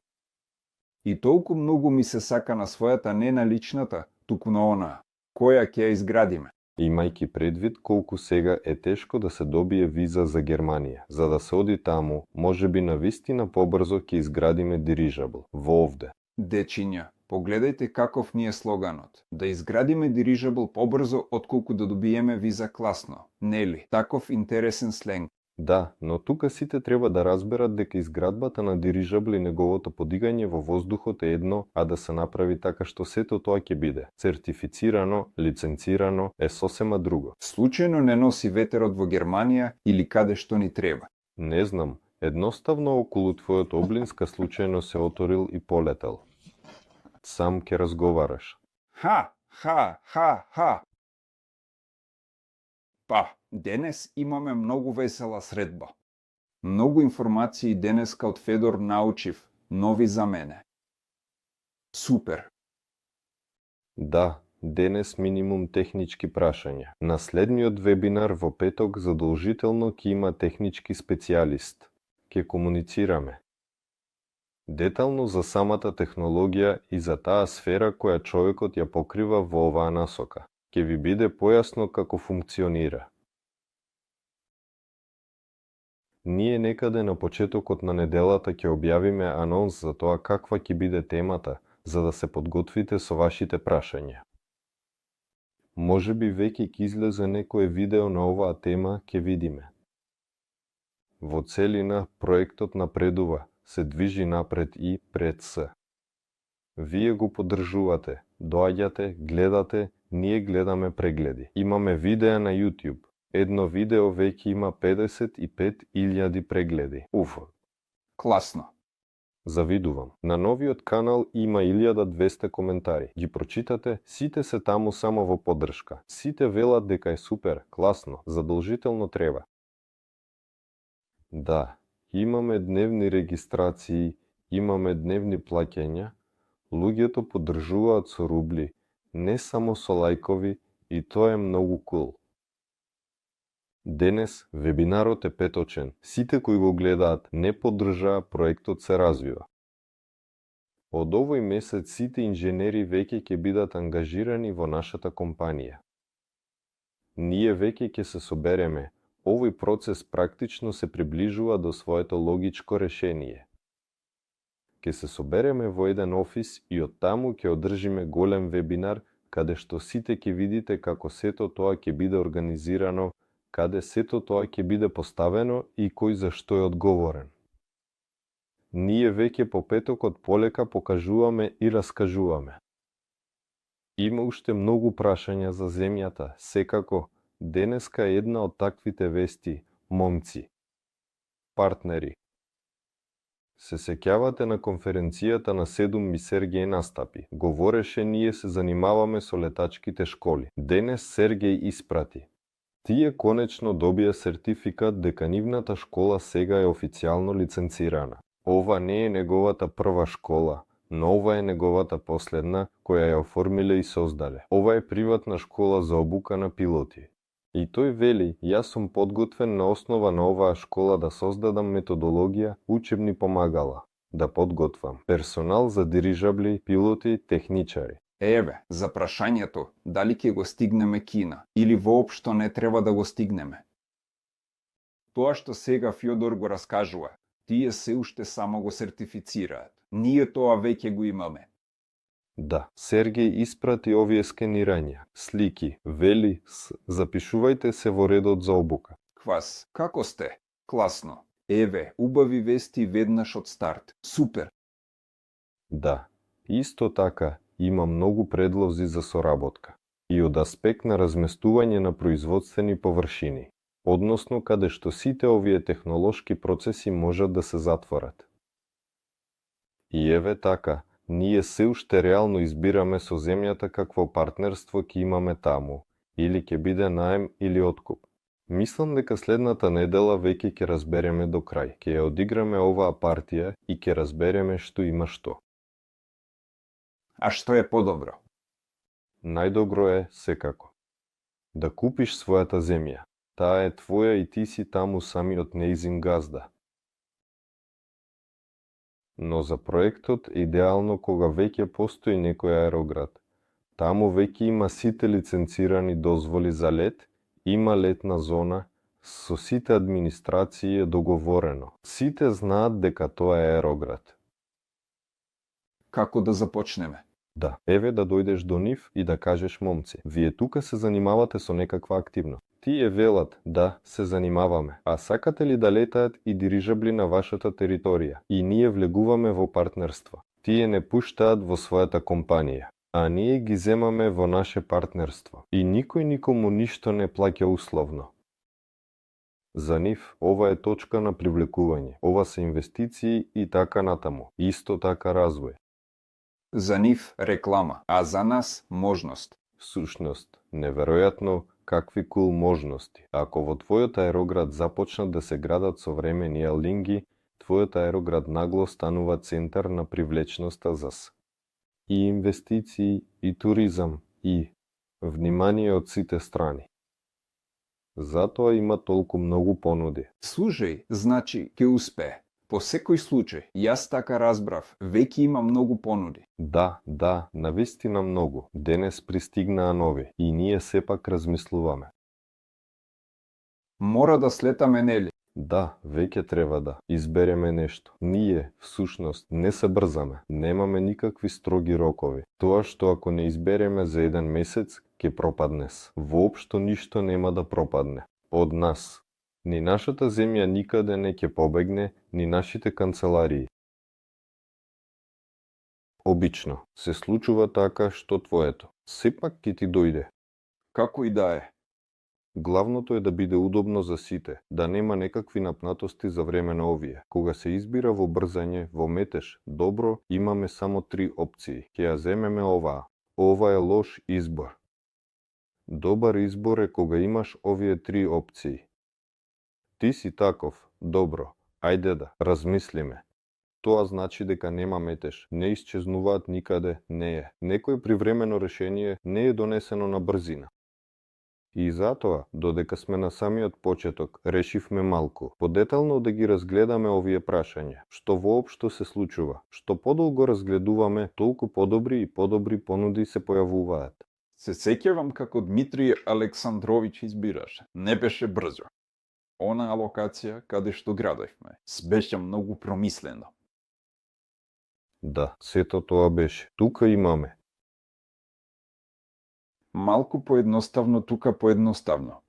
Speaker 2: И толку многу ми се сака на својата не на личната, туку на она, која ќе ја изградиме.
Speaker 1: Имајќи предвид колку сега е тешко да се добие виза за Германија, за да се оди таму, можеби навистина побрзо ќе изградиме дирижабл, во овде.
Speaker 2: Дечиња, погледајте каков ни е слоганот. Да изградиме дирижабл побрзо отколку да добиеме виза класно. Нели? Таков интересен сленг.
Speaker 1: Да, но тука сите треба да разберат дека изградбата на дирижабл и неговото подигање во воздухот е едно, а да се направи така што сето тоа ќе биде сертифицирано, лиценцирано, е сосема друго.
Speaker 2: Случајно не носи ветерот во Германија или каде што ни треба.
Speaker 1: Не знам, едноставно околу твојот облинска случајно се оторил и полетел. Сам ќе разговараш.
Speaker 2: Ха! Па, денес имаме многу весела средба. Многу информации денеска од Федор научив, нови за мене. Супер.
Speaker 1: Да, денес минимум технички прашања. На следниот вебинар во петок задолжително ќе има технички специјалист. Ќе комуницираме детално за самата технологија и за таа сфера која човекот ја покрива во оваа насока. Ќе ви биде појасно како функционира. Ние некаде на почетокот на неделата ќе објавиме анонс за тоа каква ќе биде темата, за да се подготвите со вашите прашања. Може би веќе ќе излезе некое видео на оваа тема, ќе видиме. Во целина, проектот напредува, се движи напред и пред се. Вие го поддржувате, доаѓате, гледате, ние гледаме прегледи. Имаме видеа на YouTube. Едно видео веќе има 55.000 прегледи. Уф,
Speaker 2: Класно.
Speaker 1: завидувам. На новиот канал има 1200 коментари. Ги прочитате, сите се таму само во поддршка. Сите велат дека е супер, класно, задолжително треба. Да, имаме дневни регистрации, имаме дневни плаќања, луѓето поддржуваат со рубли, не само со лајкови, и тоа е многу кул. Денес вебинарот е петочен. Сите кои го гледаат не поддржаа, проектот се развива. Од овој месец сите инженери веќе ќе бидат ангажирани во нашата компанија. Ние веќе ќе се собереме. Овој процес практично се приближува до своето логичко решение. Ќе се собереме во еден офис и од таму ќе одржиме голем вебинар каде што сите ќе видите како сето тоа ќе биде организирано, каде сето тоа ќе биде поставено и кој за што е одговорен. Ние веќе по петокот полека покажуваме и раскажуваме. Има уште многу прашања за земјата, секако, денеска е една од таквите вести, момци. Партнери. Се сеќавате на конференцијата на 7 ми Сергеј настапи. Говореше ние се занимаваме со летачките школи. Денес Сергеј испрати. Тие конечно добија сертификат дека нивната школа сега е официјално лиценцирана. Ова не е неговата прва школа, но ова е неговата последна, која ја оформиле и создале. Ова е приватна школа за обука на пилоти. И тој вели, јас сум подготвен на основа на оваа школа да создадам методологија, учебни помагала, да подготвам персонал за дирижабли, пилоти, техничари.
Speaker 2: Еве, за прашањето, дали ќе го стигнеме Кина, или воопшто не треба да го стигнеме. Тоа што сега Фјодор го раскажува, тие се уште само го сертифицираат. Ние тоа веќе го имаме.
Speaker 1: Да, Сергеј испрати овие скенирања, слики, вели, запишувајте се во редот за обука.
Speaker 2: Квас, како сте? Класно. Еве, убави вести веднаш од старт. Супер.
Speaker 1: Да, исто така, има многу предлози за соработка. И од аспект на разместување на производствени површини, односно каде што сите овие технолошки процеси можат да се затворат. И еве така, ние се уште реално избираме со земјата какво партнерство ќе имаме таму, или ќе биде наем или откуп. Мислам дека следната недела веќе ќе разбереме до крај. Ќе ја одиграме оваа партија и ќе разбереме што има што.
Speaker 2: А што е подобро?
Speaker 1: Најдобро е, секако, да купиш својата земја. Таа е твоја и ти си таму самиот неизин газда. Но за проектот идеално кога веќе постои некој аероград. Таму веќе има сите лиценцирани дозволи за лет, има летна зона, со сите администрации е договорено. Сите знаат дека тоа е аероград.
Speaker 2: Како да започнеме?
Speaker 1: Да, еве да дојдеш до нив и да кажеш момци, вие тука се занимавате со некаква активност. Тие велат, да, се занимаваме, а сакате ли да летаат и дирижабли на вашата територија? И ние влегуваме во партнерство. Тие не пуштаат во својата компанија, а ние ги земаме во наше партнерство. И никој никому ништо не плаќа условно. За нив, ова е точка на привлекување, ова се инвестиции и така натаму, исто така развој.
Speaker 2: За нив реклама, а за нас можност.
Speaker 1: Всушност, неверојатно, Какви кул можности. Ако во твојот аероград започнат да се градат современи алинги, твојот аероград нагло станува центар на привлечноста и инвестиции, и туризам, и внимание од сите страни. Затоа има толку многу понуди.
Speaker 2: Слушај, значи, ќе успее. По секој случај, јас така разбрав, веќе има многу понуди.
Speaker 1: Да, навистина многу. Денес пристигнаа нови и ние сепак размислуваме.
Speaker 2: Мора да слетаме, нели?
Speaker 1: Да, веќе треба да избереме нешто. Ние, всушност, не се брзаме. Немаме никакви строги рокови. Тоа што ако не избереме за еден месец, ќе пропаднес. Воопшто ништо нема да пропадне. Од нас. Ни нашата земја никаде не ќе побегне, ни нашите канцеларии. Обично се случува така што твоето сепак ќе ти дојде.
Speaker 2: Како и да е.
Speaker 1: Главното е да биде удобно за сите, да нема некакви напнатости за време на овие. Кога се избира во брзање, во метеж, добро, имаме само 3 опции. Ќе ја земеме оваа. Ова е лош избор. Добар избор е кога имаш овие 3 опции. Ти си таков, добро, ајде да размислиме. Тоа значи дека нема метеж, не исчезнуваат никаде, не е. Некој привремено решение не е донесено на брзина. И затоа, додека сме на самиот почеток, решивме малку, подетално да ги разгледаме овие прашања. Што воопшто се случува? Што подолго разгледуваме, толку подобри и подобри понуди се појавуваат.
Speaker 2: Се сеќавам како Дмитрий Александрович избираше. Не беше брзо. Она локација каде што градевме, беше многу промислено.
Speaker 1: Да, сето тоа беше. Тука имаме.
Speaker 2: Малку поедноставно тука поедноставно.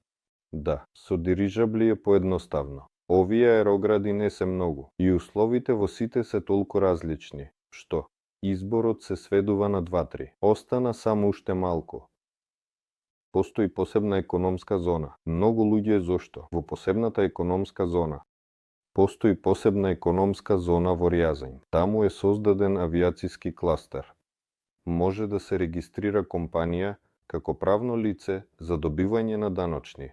Speaker 1: Да, со дирижабли е поедноставно. Овие аерогради не се многу и условите во сите се толку различни, што изборот се сведува на 2-3. Остана само уште малку. Постои посебна економска зона. Многу луѓе зошто во посебната економска зона. Постои посебна економска зона во Рјазањ. Таму е создаден авиациски кластер. Може да се регистрира компанија како правно лице за добивање на даночни,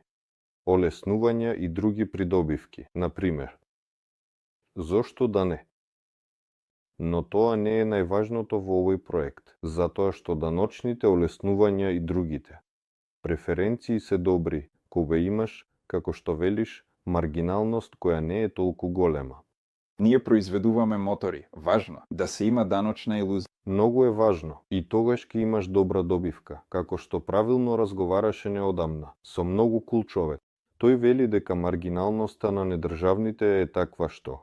Speaker 1: олеснувања и други придобивки, например. Зошто да не? Но тоа не е најважното во овој проект, затоа што даночните олеснувања и другите преференции се добри кога имаш, како што велиш, маргиналност која не е толку голема.
Speaker 2: Ние произведуваме мотори. Важно да се има даночна илузија.
Speaker 1: Многу е важно и тогаш ќе имаш добра добивка, како што правилно разговараше неодамна, со многу кул човек. Тој вели дека маргиналноста на недржавните е таква што.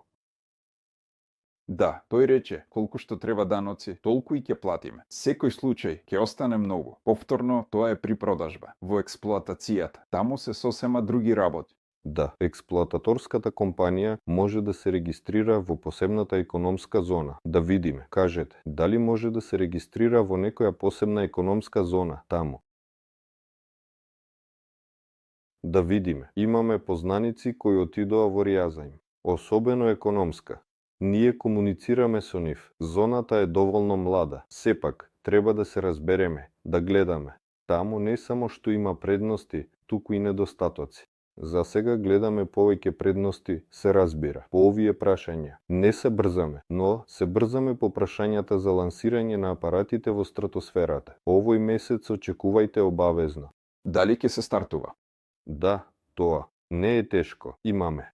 Speaker 2: Да, тој рече, колку што треба даноци, толку и ќе платиме. Секој случај ќе остане многу. Повторно, тоа е при продажба. Во експлоатацијата, таму се сосема други работи.
Speaker 1: Да, експлоататорската компанија може да се регистрира во посебната економска зона. Да видиме, кажете, дали може да се регистрира во некоја посебна економска зона таму. Да видиме, имаме познаници кои отидоа во Рјазањ, особено економска. Ние комуницираме со нив. Зоната е доволно млада. Сепак, треба да се разбереме, да гледаме. Таму не само што има предности, туку и недостатоци. За сега гледаме повеќе предности, се разбира, по овие прашања. Не се брзаме, но се брзаме по прашањата за лансирање на апаратите во стратосферата. Овој месец очекувајте обавезно.
Speaker 2: Дали ќе се стартува?
Speaker 1: Да, тоа. Не е тешко. Имаме.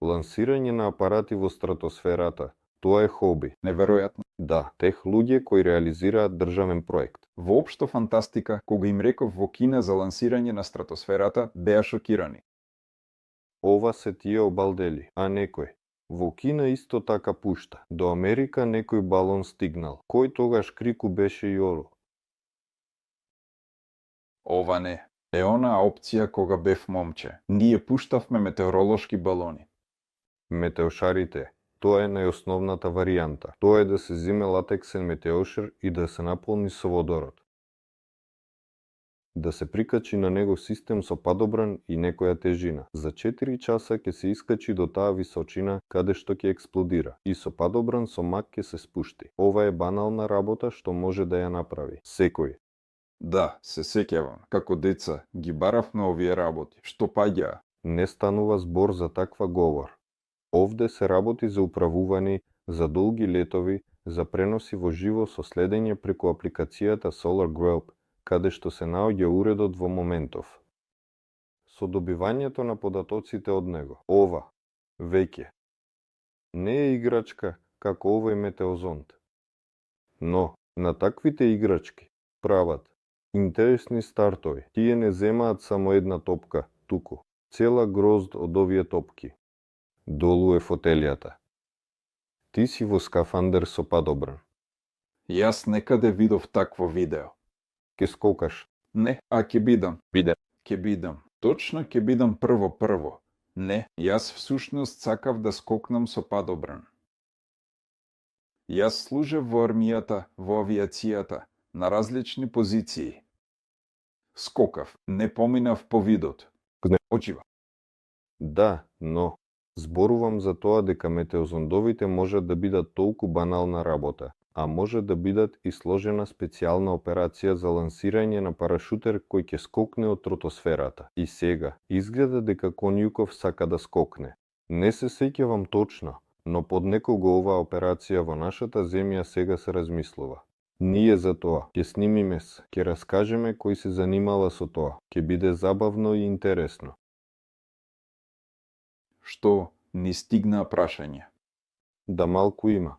Speaker 1: Лансирање на апарати во стратосферата. Тоа е хоби.
Speaker 2: Неверојатно.
Speaker 1: Да, тех луѓе кои реализираат државен проект.
Speaker 2: Воопшто фантастика, кога им реков во Кина за лансирање на стратосферата, беа шокирани.
Speaker 1: Ова се тие обалдели, а некој. Во Кина исто така пушта. До Америка некој балон стигнал. Кој тогаш крику беше и ору?
Speaker 2: Ова не. Е онаа опција кога бев момче. Ние пуштавме метеоролошки балони.
Speaker 1: Метеошарите. Тоа е најосновната варијанта. Тоа е да се зиме латексен метеошар и да се наполни со водород. Да се прикачи на него систем со падобран и некоја тежина. За 4 часа ќе се искачи до таа височина каде што ќе експлодира и со падобран со мак ќе се спушти. Ова е банална работа што може да ја направи секој.
Speaker 2: Да, се сеќавам, како деца ги баравме овие работи. Што паѓа?
Speaker 1: Не станува збор за таква говор. Овде се работи за управување, за долги летови, за преноси во живо со следење преку апликацијата Solar Globe, каде што се наоѓа уредот во моментов. Со добивањето на податоците од него, ова, веќе, не е играчка како овој метеозонд. Но, на таквите играчки прават интересни стартови. Тие не земаат само една топка, туку цела грозд од овие топки. Долу е фотелијата. Ти си во скафандер со падобран.
Speaker 2: Јас некаде видов такво видео.
Speaker 1: Ке скокаш.
Speaker 2: Не, а ќе бидам. Ќе бидам. Точно ќе бидам прво. Не, јас всушност сакав да скокнам со падобран. Јас служев во армијата, во авиацијата, на различни позиции. Скокав, не поминав по видот. Очива.
Speaker 1: Да, но зборувам за тоа дека метеозондовите можат да бидат толку банална работа, а може да бидат и сложена специјална операција за лансирање на парашутер кој ќе скокне од тротосферата. И сега, изгледа дека Конјуков сака да скокне. Не се сеќавам точно, но под некого оваа операција во нашата земја сега се размислува. Ние за тоа ќе снимиме, ќе раскажеме кој се занимава со тоа, ќе биде забавно и интересно.
Speaker 2: Што ни стигна прашање?
Speaker 1: Да малку има.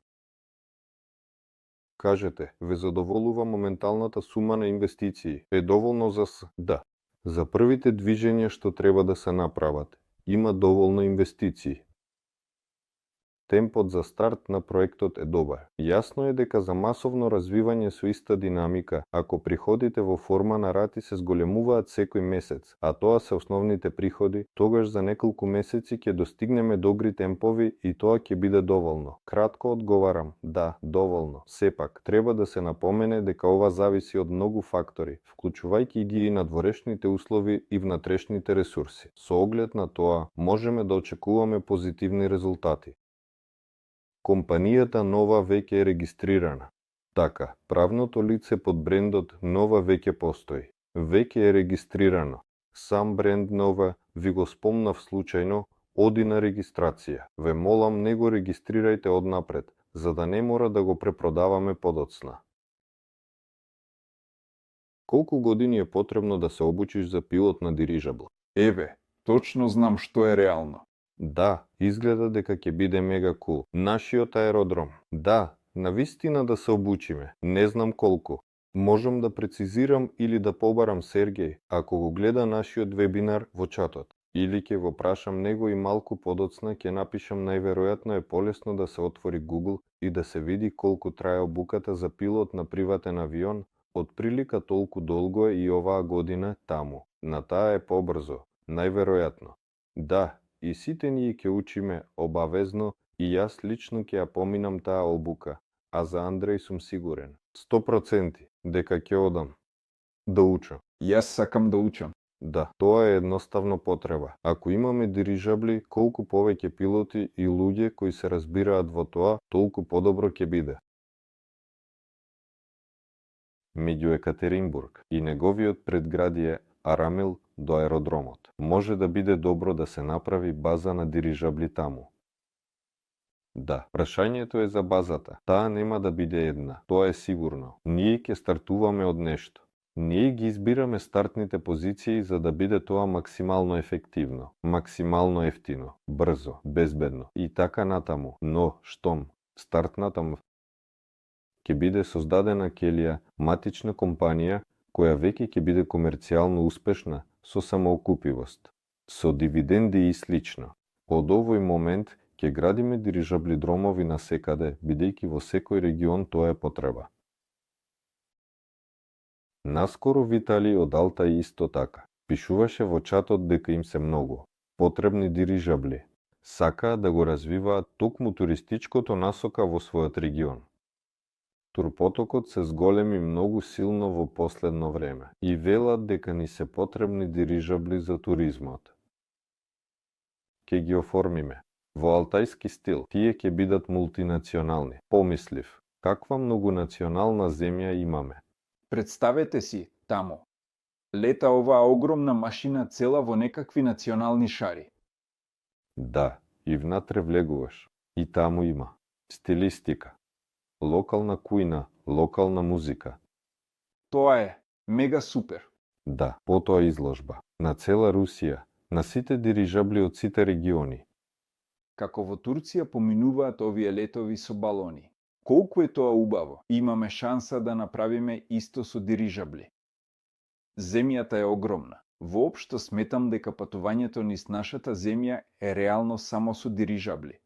Speaker 1: Кажете, ве задоволува моменталната сума на инвестиции? Е доволно за Да. За првите движења што треба да се направат, има доволно инвестиции. Темпот за старт на проектот е добар. Јасно е дека за масовно развивање со иста динамика, ако приходите во форма на рати се зголемуваат секој месец, а тоа се основните приходи, тогаш за неколку месеци ќе достигнеме добри темпови и тоа ќе биде доволно. Кратко одговарам, да, доволно. Сепак, треба да се напомене дека ова зависи од многу фактори, вклучувајќи ги и надворешните услови и внатрешните ресурси. Со оглед на тоа, можеме да очекуваме позитивни резултати. Компанијата Нова веќе е регистрирана. Така, правното лице под брендот Нова веќе постои. Веќе е регистрирано. Сам бренд Нова, ви го спомнав случајно, оди на регистрација. Ве молам, не го регистрирајте однапред, за да не мора да го препродаваме подоцна. Колку години е потребно да се обучиш за пилот на дирижабл?
Speaker 2: Еве, точно знам што е реално.
Speaker 1: Да, изгледа дека ќе биде мега кул. Нашиот аеродром. Да, навистина да се обучиме. Не знам колку. Можам да прецизирам или да побарам Сергеј, ако го гледа нашиот вебинар во чатот. Или ќе го прашам него и малку подоцна ќе напишам најверојатно е полесно да се отвори Google и да се види колку трае обуката за пилот на приватен авион, од прилика толку долго е и оваа година таму. На таа е побрзо, најверојатно. Да, и сите ние ќе учиме обавезно и јас лично ќе ја поминам таа обука, а за Андреј сум сигурен, 100% дека ќе одам да учам.
Speaker 2: Јас сакам да учам.
Speaker 1: Да, тоа е едноставно потреба. Ако имаме дирижабли, колку повеќе пилоти и луѓе кои се разбираат во тоа, толку подобро ќе биде. Меѓу Екатеринбург и неговиот предградие Арамил до аеродромот. Може да биде добро да се направи база на дирижабли таму. Да, прашањето е за базата. Таа нема да биде една, тоа е сигурно. Ние ќе стартуваме од нешто. Ние ги избираме стартните позиции за да биде тоа максимално ефективно, максимално ефтино, брзо, безбедно и така натаму. Но, штом стартната ќе биде создадена келија матична компанија која веќе ќе биде комерцијално успешна со самоокупивост, со дивиденди и слично. Од овој момент ќе градиме дирижабли дромови на секаде, бидејќи во секој регион тоа е потреба. Наскоро Витали од Алтай исто така. Пишуваше во чатот дека им се многу потребни дирижабли. Сакаат да го развиваат токму туристичкото насока во својот регион. Турпотокот се зголеми многу силно во последно време и велат дека ни се потребни дирижабли за туризмот. Ке ги оформиме. Во алтајски стил, тие ќе бидат мултинационални. Помислив, каква многунационална земја имаме.
Speaker 2: Представете си, Тамо. Лета оваа огромна машина цела во некакви национални шари.
Speaker 1: Да, и внатре влегуваш. И таму има стилистика, локална кујна, локална музика.
Speaker 2: Тоа е мега супер.
Speaker 1: Да, потоа изложба на цела Русија, на сите дирижабли од сите региони.
Speaker 2: Како во Турција поминуваат овие летови со балони. Колку е тоа убаво, имаме шанса да направиме исто со дирижабли. Земјата е огромна. Воопшто сметам дека патувањето низ нашата земја е реално само со дирижабли.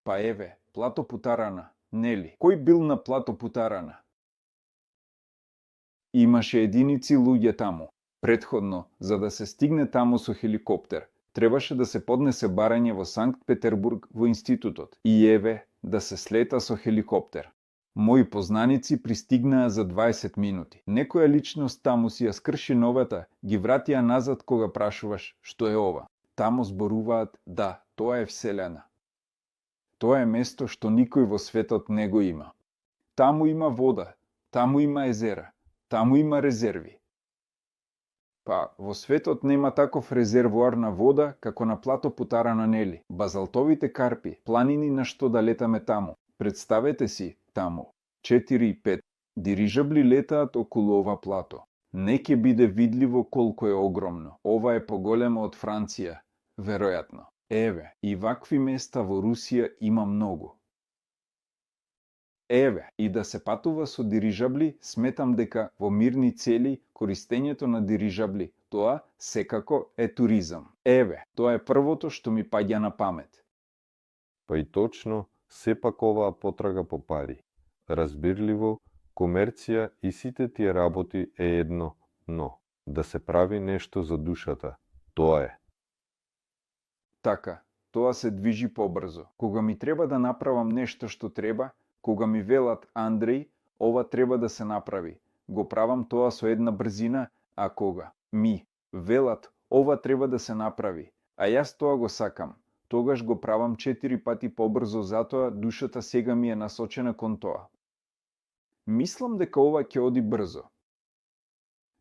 Speaker 2: Па еве, Плато Путарана, нели? Кој бил на Плато Путарана? Имаше единици луѓе таму. Претходно, за да се стигне таму со хеликоптер, требаше да се поднесе барање во Санкт Петербург во институтот и еве да се слета со хеликоптер. Мои познаници пристигнаа за 20 минути. Некоја личност таму си ја скрши новата, ги вратија назад кога прашуваш што е ова. Таму зборуваат, да, тоа е Вселена. Тоа е место што никој во светот не го има. Таму има вода, таму има езера, таму има резерви. Па, во светот нема таков резервоар на вода како на Плато Путарана, нели? Базалтовите карпи, планини на што да летаме таму. Представете си, таму, 4-5 дирижабли летаат околу ова плато. Не ќе биде видливо колку е огромно. Ова е поголемо од Франција, веројатно. Еве, и вакви места во Русија има многу. Еве, и да се патува со дирижабли, сметам дека во мирни цели користењето на дирижабли, тоа секако е туризам. Еве, тоа е првото што ми паѓа на памет.
Speaker 1: Па и точно, сепак оваа потрага по пари. Разбирливо, комерција и сите тие работи е едно, но да се прави нешто за душата, тоа е.
Speaker 2: Така, тоа се движи побрзо. Кога ми треба да направам нешто што треба, кога ми велат Андреј, ова треба да се направи, го правам тоа со една брзина, а кога ми велат ова треба да се направи, а јас тоа го сакам, тогаш го правам 4 пати побрзо, затоа душата сега ми е насочена кон тоа. Мислам дека ова ќе оди брзо.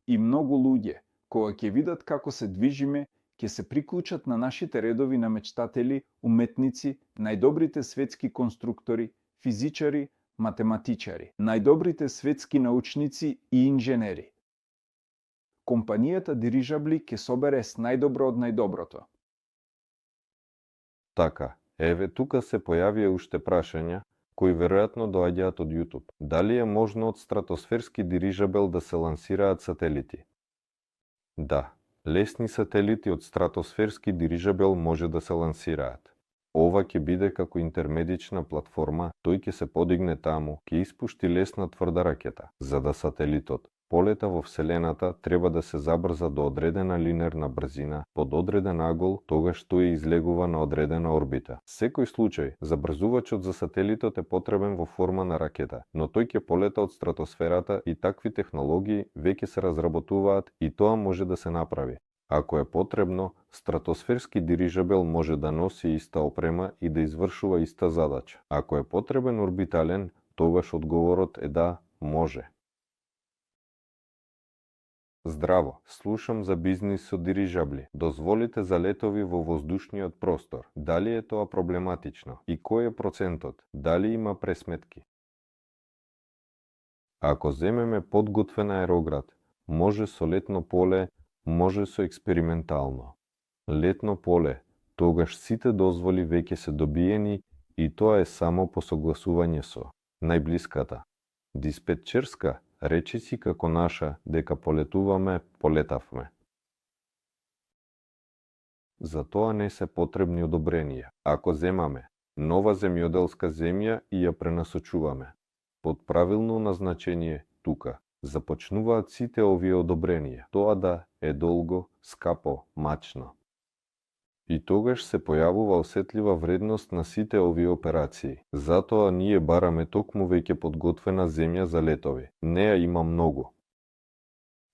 Speaker 2: И многу луѓе, кога ќе видат како се движиме, ќе се приклучат на нашите редови на мечтатели, уметници, најдобрите светски конструктори, физичари, математичари, најдобрите светски научници и инженери. Компанијата дирижабли ќе собере с најдобро од најдоброто.
Speaker 1: Така, еве тука се појавија уште прашања, кои веројатно доаѓаат од YouTube. Дали е можно од стратосферски дирижабел да се лансираат сателити? Да, лесни сателити од стратосферски дирижабел може да се лансираат. Ова ќе биде како интермедична платформа, тој ќе се подигне таму, ќе испушти лесна тврда ракета. За да сателитот полета во Вселената, треба да се забрза до одредена линерна брзина, под одреден агол, тогаш тој излегува на одредена орбита. Секој случај, забрзувачот за сателитот е потребен во форма на ракета, но тој ќе полета од стратосферата и такви технологии веќе се разработуваат и тоа може да се направи. Ако е потребно, стратосферски дирижабел може да носи иста опрема и да извршува иста задача. Ако е потребен орбитален, тогаш одговорот е да, може. Здраво, слушам за бизнис со дирижабли. Дозволите за летови во воздушниот простор. Дали е тоа проблематично? И кој е процентот? Дали има пресметки? Ако земеме подготвен аероград, може со летно поле, може со експериментално. Летно поле, тогаш сите дозволи веќе се добиени и тоа е само по согласување со најблиската. Диспетчерска, речи си како наша, дека полетуваме, полетавме. За тоа не се потребни одобренија. Ако земаме нова земјоделска земја и ја пренасочуваме под правилно назначение тука, започнуваат сите овие одобренија. Тоа да е долго, скапо, мачно. И тогаш се појавува осетлива вредност на сите овие операции. Затоа ние бараме токму веќе подготвена земја за летови. Неа има многу.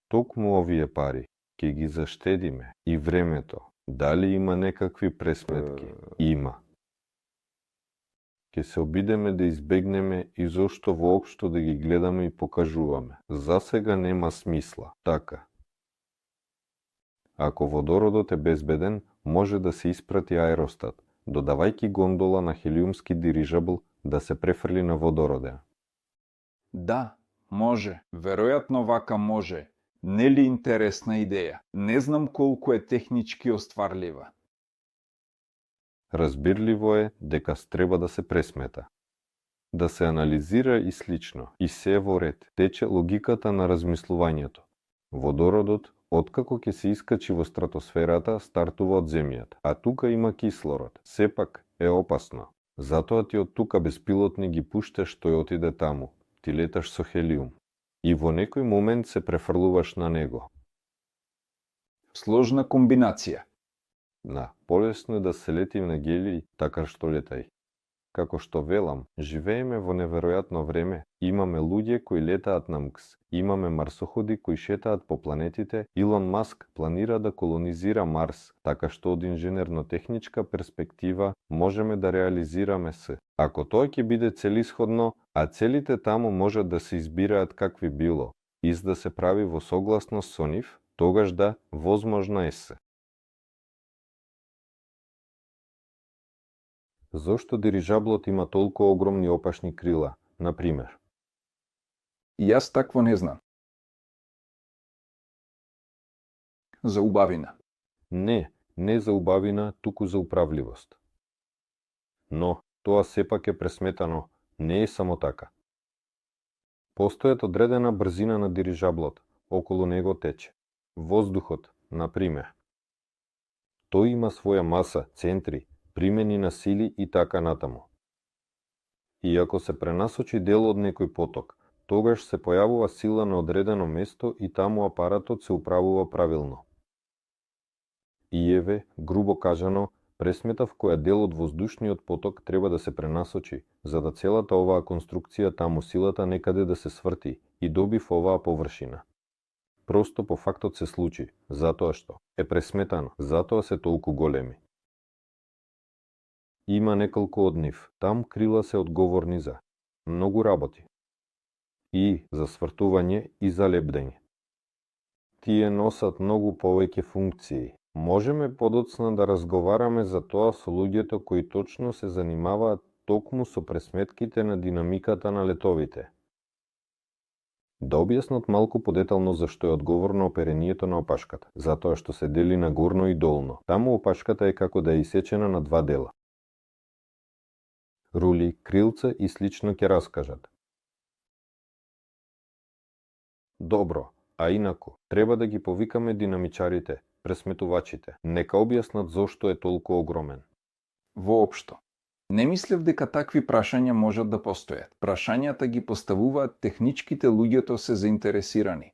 Speaker 1: Токму овие пари ќе ги заштедиме и времето. Дали има некакви пресметки? Има. Ке се обидеме да избегнеме изошто воопшто да ги гледаме и покажуваме. Засега нема смисла. Така. Ако водородот е безбеден, може да се испрати аеростат, додавајќи гондола на хелиумски дирижабл да се префрли на водороден.
Speaker 2: Да, може. Веројатно вака може. Нели интересна идеја? Не знам колку е технички остварлива.
Speaker 1: Разбирливо е дека треба да се пресмета. Да се анализира и слично, и се во ред, тече логиката на размислувањето. Водородот, откако ќе се искачи во стратосферата, стартува од земјата, а тука има кислород. Сепак е опасно. Затоа ти од тука безпилотни ги пушташ тој отиде таму. Ти леташ со хелиум. И во некој момент се префрлуваш на него.
Speaker 2: Сложна комбинација.
Speaker 1: Полесно е да се лети на гелий, така што летај. Како што велам, живееме во неверојатно време, имаме луѓе кои летаат на МКС, имаме марсоходи кои шетаат по планетите, Илон Маск планира да колонизира Марс, така што од инженерно-техничка перспектива можеме да реализираме се. Ако тоа ќе биде целисходно, а целите таму можат да се избираат какви било, и да се прави во согласност со нив, тогаш да, возможно е се. Зошто дирижаблот има толку огромни опашни крила, например?
Speaker 2: Јас такво не знам. За убавина.
Speaker 1: Не за убавина, туку за управливост. Но, тоа сепак е пресметано, не е само така. Постојат одредена брзина на дирижаблот, околу него тече. Воздухот, например. Тој има своја маса, центри, примени на сили и така натаму. И ако се пренасочи дел од некој поток, тогаш се појавува сила на одредено место и таму апаратот се управува правилно. И еве, грубо кажано, пресметав која дел од воздушниот поток треба да се пренасочи, за да целата оваа конструкција таму силата некаде да се сврти и добив оваа површина. Просто по фактот се случи, затоа што е пресметано, затоа се толку големи. Има неколку од нив, там крила се одговорни за многу работи. И за свртување и за лебдење. Тие носат многу повеќе функции. Можеме подоцна да разговараме за тоа со луѓето кои точно се занимаваат токму со пресметките на динамиката на летовите. Да објаснат малку подетално зашто е одговорно оперението на опашката, затоа што се дели на горно и долно. Таму опашката е како да е исечена на два дела. Рули, крилца и слично ќе раскажат. Добро, а инаку, треба да ги повикаме динамичарите, пресметувачите. Нека објаснат зошто е толку огромен.
Speaker 2: Воопшто. Не мислев дека такви прашања можат да постојат. Прашањата ги поставуваат техничките, луѓето се заинтересирани.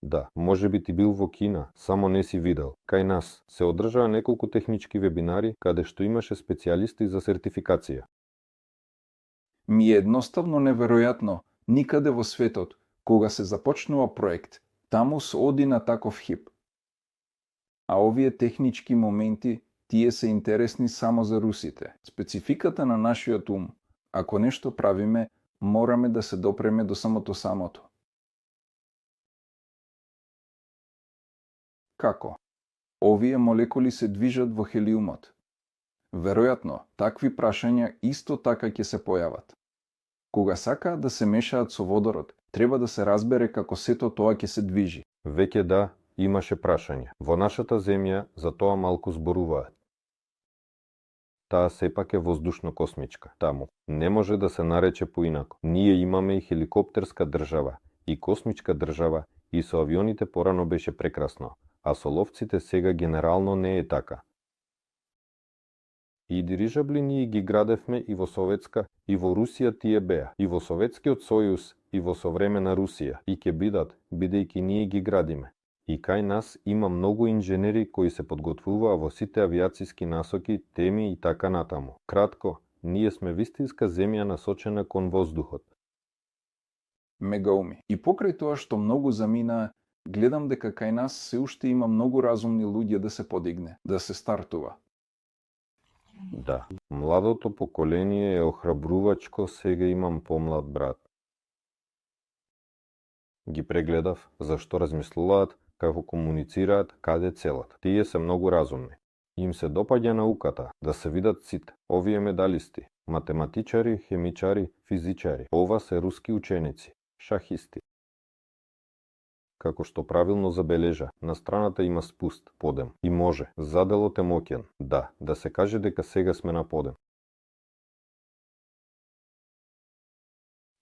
Speaker 1: Да, може би ти бил во Кина, само не си видел. Кај нас се одржаа неколку технички вебинари каде што имаше специјалисти за сертификација.
Speaker 2: Ми е едноставно неверојатно, никаде во светот, кога се започнува проект, таму се оди на таков хип. А овие технички моменти, тие се интересни само за русите. Спецификата на нашиот ум, ако нешто правиме, мораме да се допреме до самото. Како? Овие молекули се движат во хелиумот. Веројатно, такви прашања исто така ќе се појават. Кога сакаат да се мешаат со водород, треба да се разбере како сето тоа ќе се движи.
Speaker 1: Веќе да, имаше прашања. Во нашата земја за тоа малку зборуваат. Таа сепак е воздушно-космичка. Таму не може да се нарече поинако. Ние имаме и хеликоптерска држава, и космичка држава, и со авионите порано беше прекрасно, а со ловците сега генерално не е така. И дирижабли ние ги градевме и во Советска, и во Русија тие беа, и во Советскиот сојуз, и во современа Русија, и ќе бидат, бидејќи ние ги градиме. И кај нас има многу инженери кои се подготвуваа во сите авиациски насоки, теми и така натаму. Кратко, ние сме вистинска земја насочена кон воздухот.
Speaker 2: Мегауми. И покрај тоа што многу замина, гледам дека кај нас се уште има многу разумни луѓе да се подигне, да се стартува.
Speaker 1: Да, младото поколение е охрабрувачко, сега имам помлад брат. Ги прегледав, зашто размислуваат, како комуницираат, каде целат. Тие се многу разумни. Им се допаѓа науката, да се видат сите. Овие медалисти, математичари, хемичари, физичари. Ова се руски ученици, шахисти. Како што правилно забележа, на страната има спуст, подем. И може, заделот е моќен. Да се каже дека сега сме на подем.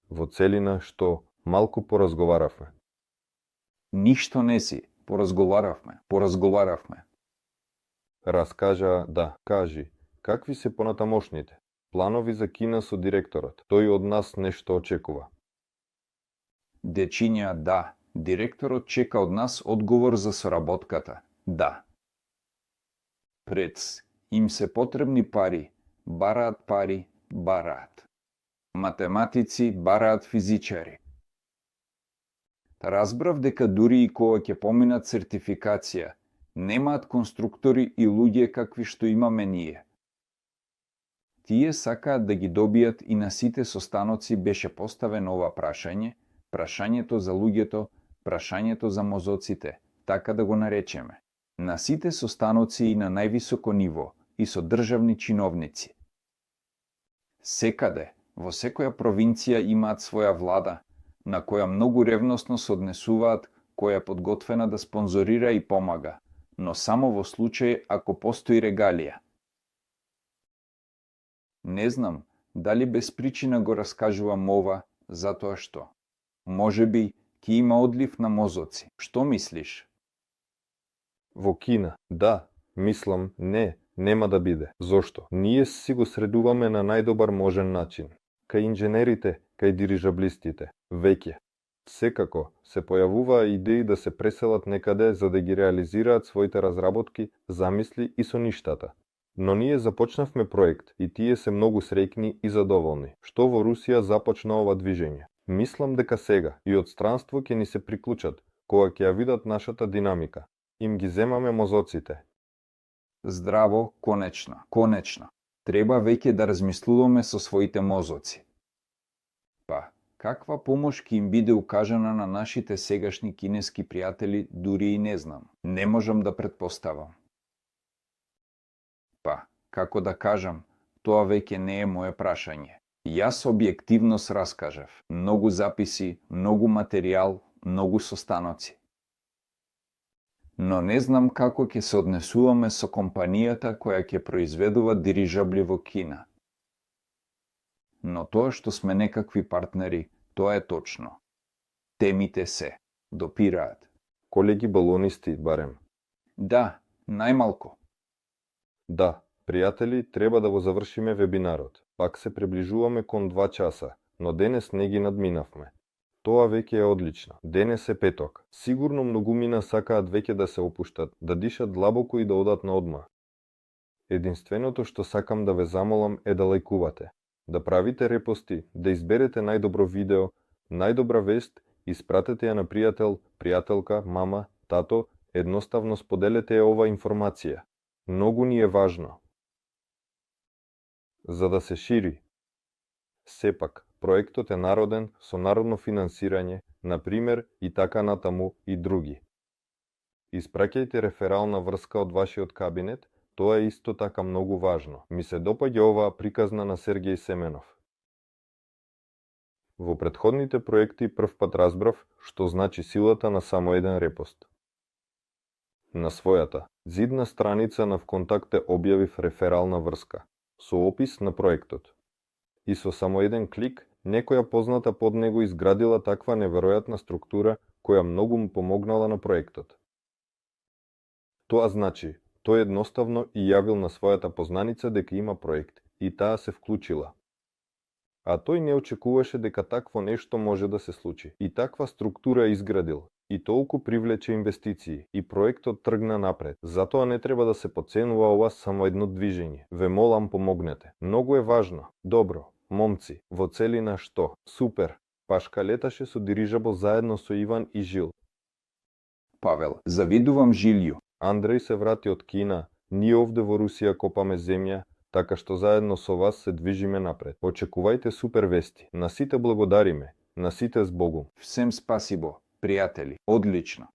Speaker 1: Во целина што малку поразговаравме.
Speaker 2: Ништо не си. Поразговаравме.
Speaker 1: Раскажа, да, кажи, какви се понатамошните? Планови за Кина со директорот. Тој од нас нешто очекува.
Speaker 2: Дечиња, да. Директорот чека од нас одговор за соработката. Да. Прец, им се потребни пари. Бараат. Математици бараат физичари. Разбрав дека дури и кога ќе поминат сертификација, немаат конструктори и луѓе какви што имаме ние. Тие сакаат да ги добијат и на сите состаноци беше поставено ова прашањето за луѓето, прашањето за мозоците, така да го наречеме. На сите состаноци и на највисоко ниво, и со државни чиновници. Секаде, во секоја провинција имаат своја влада, на која многу ревносно се однесуваат, која е подготвена да спонзорира и помага, но само во случај ако постои регалија. Не знам дали без причина го раскажувам ова, затоа што можеби ќе има одлив на мозоци. Што мислиш?
Speaker 1: Во Кина, да, мислам, нема да биде. Зошто? Ние си го средуваме на најдобар можен начин. Кај инженерите, кај дирижаблистите. Веќе. Секако се појавуваа идеи да се преселат некаде за да ги реализираат своите разработки, замисли и соништата. Но ние започнавме проект и тие се многу среќни и задоволни, што во Русија започна ова движење. Мислам дека сега и од странство ќе ни се приклучат, кога ќе ја видат нашата динамика. Им ги земаме мозоците.
Speaker 2: Здраво, конечно. Треба веќе да размислуваме со своите мозоци. Па, каква помош ќе им биде укажана на нашите сегашни кинески пријатели, дури и не знам. Не можам да претпоставам. Па, како да кажам, тоа веќе не е моje прашање. Јас објективност раскажав. Многу записи, многу материјал, многу состаноци. Но не знам како ќе се однесуваме со компанијата која ќе произведува дирижабли во Кина. Но тоа што сме некакви партнери, тоа е точно. Темите се допираат.
Speaker 1: Колеги балонисти, барем.
Speaker 2: Да, најмалку.
Speaker 1: Да, пријатели, треба да го завршиме вебинарот. Пак се приближуваме кон 2 часа, но денес не ги надминавме. Тоа веќе е одлично. Денес е петок. Сигурно многумина сакаат веќе да се опуштат, да дишат длабоко и да одат на одмор. Единственото што сакам да ве замолам е да лајкувате, да правите репости, да изберете најдобро видео, најдобра вест и испратете ја на пријател, пријателка, мама, тато, едноставно споделете ја ова информација. Многу ни е важно. За да се шири. Сепак, проектот е народен со народно финансирање, на пример и така натаму и други. Испраќајте реферална врска од вашиот кабинет, тоа е исто така многу важно. Ми се допаѓа оваа приказна на Сергеј Семенов. Во претходните проекти првпат разбрав што значи силата на само еден репост. На својата зидна страница на ВКонтакте објавив реферална врска со опис на проектот. И со само еден клик, некоја позната под него изградила таква неверојатна структура која многу му помогнала на проектот. Тоа значи, тој едноставно и јавил на својата познаница дека има проект и таа се вклучила. А тој не очекуваше дека такво нешто може да се случи. И таква структура изградил, и толку привлече инвестиции, и проектот тргна напред. Затоа не треба да се подценува ова само едно движење. Ве молам, помогнете. Многу е важно. Добро, момци, во целина што? Супер! Пашка леташе со дирижабл заедно со Иван и Жил.
Speaker 2: Павел, завидувам Жилју.
Speaker 1: Андреј се врати од Кина, ние овде во Русија копаме земја, така што заедно со вас се движиме напред. Очекувајте супер вести. На сите благодариме. На сите с Богом.
Speaker 2: Всем спасибо, пријатели. Одлично.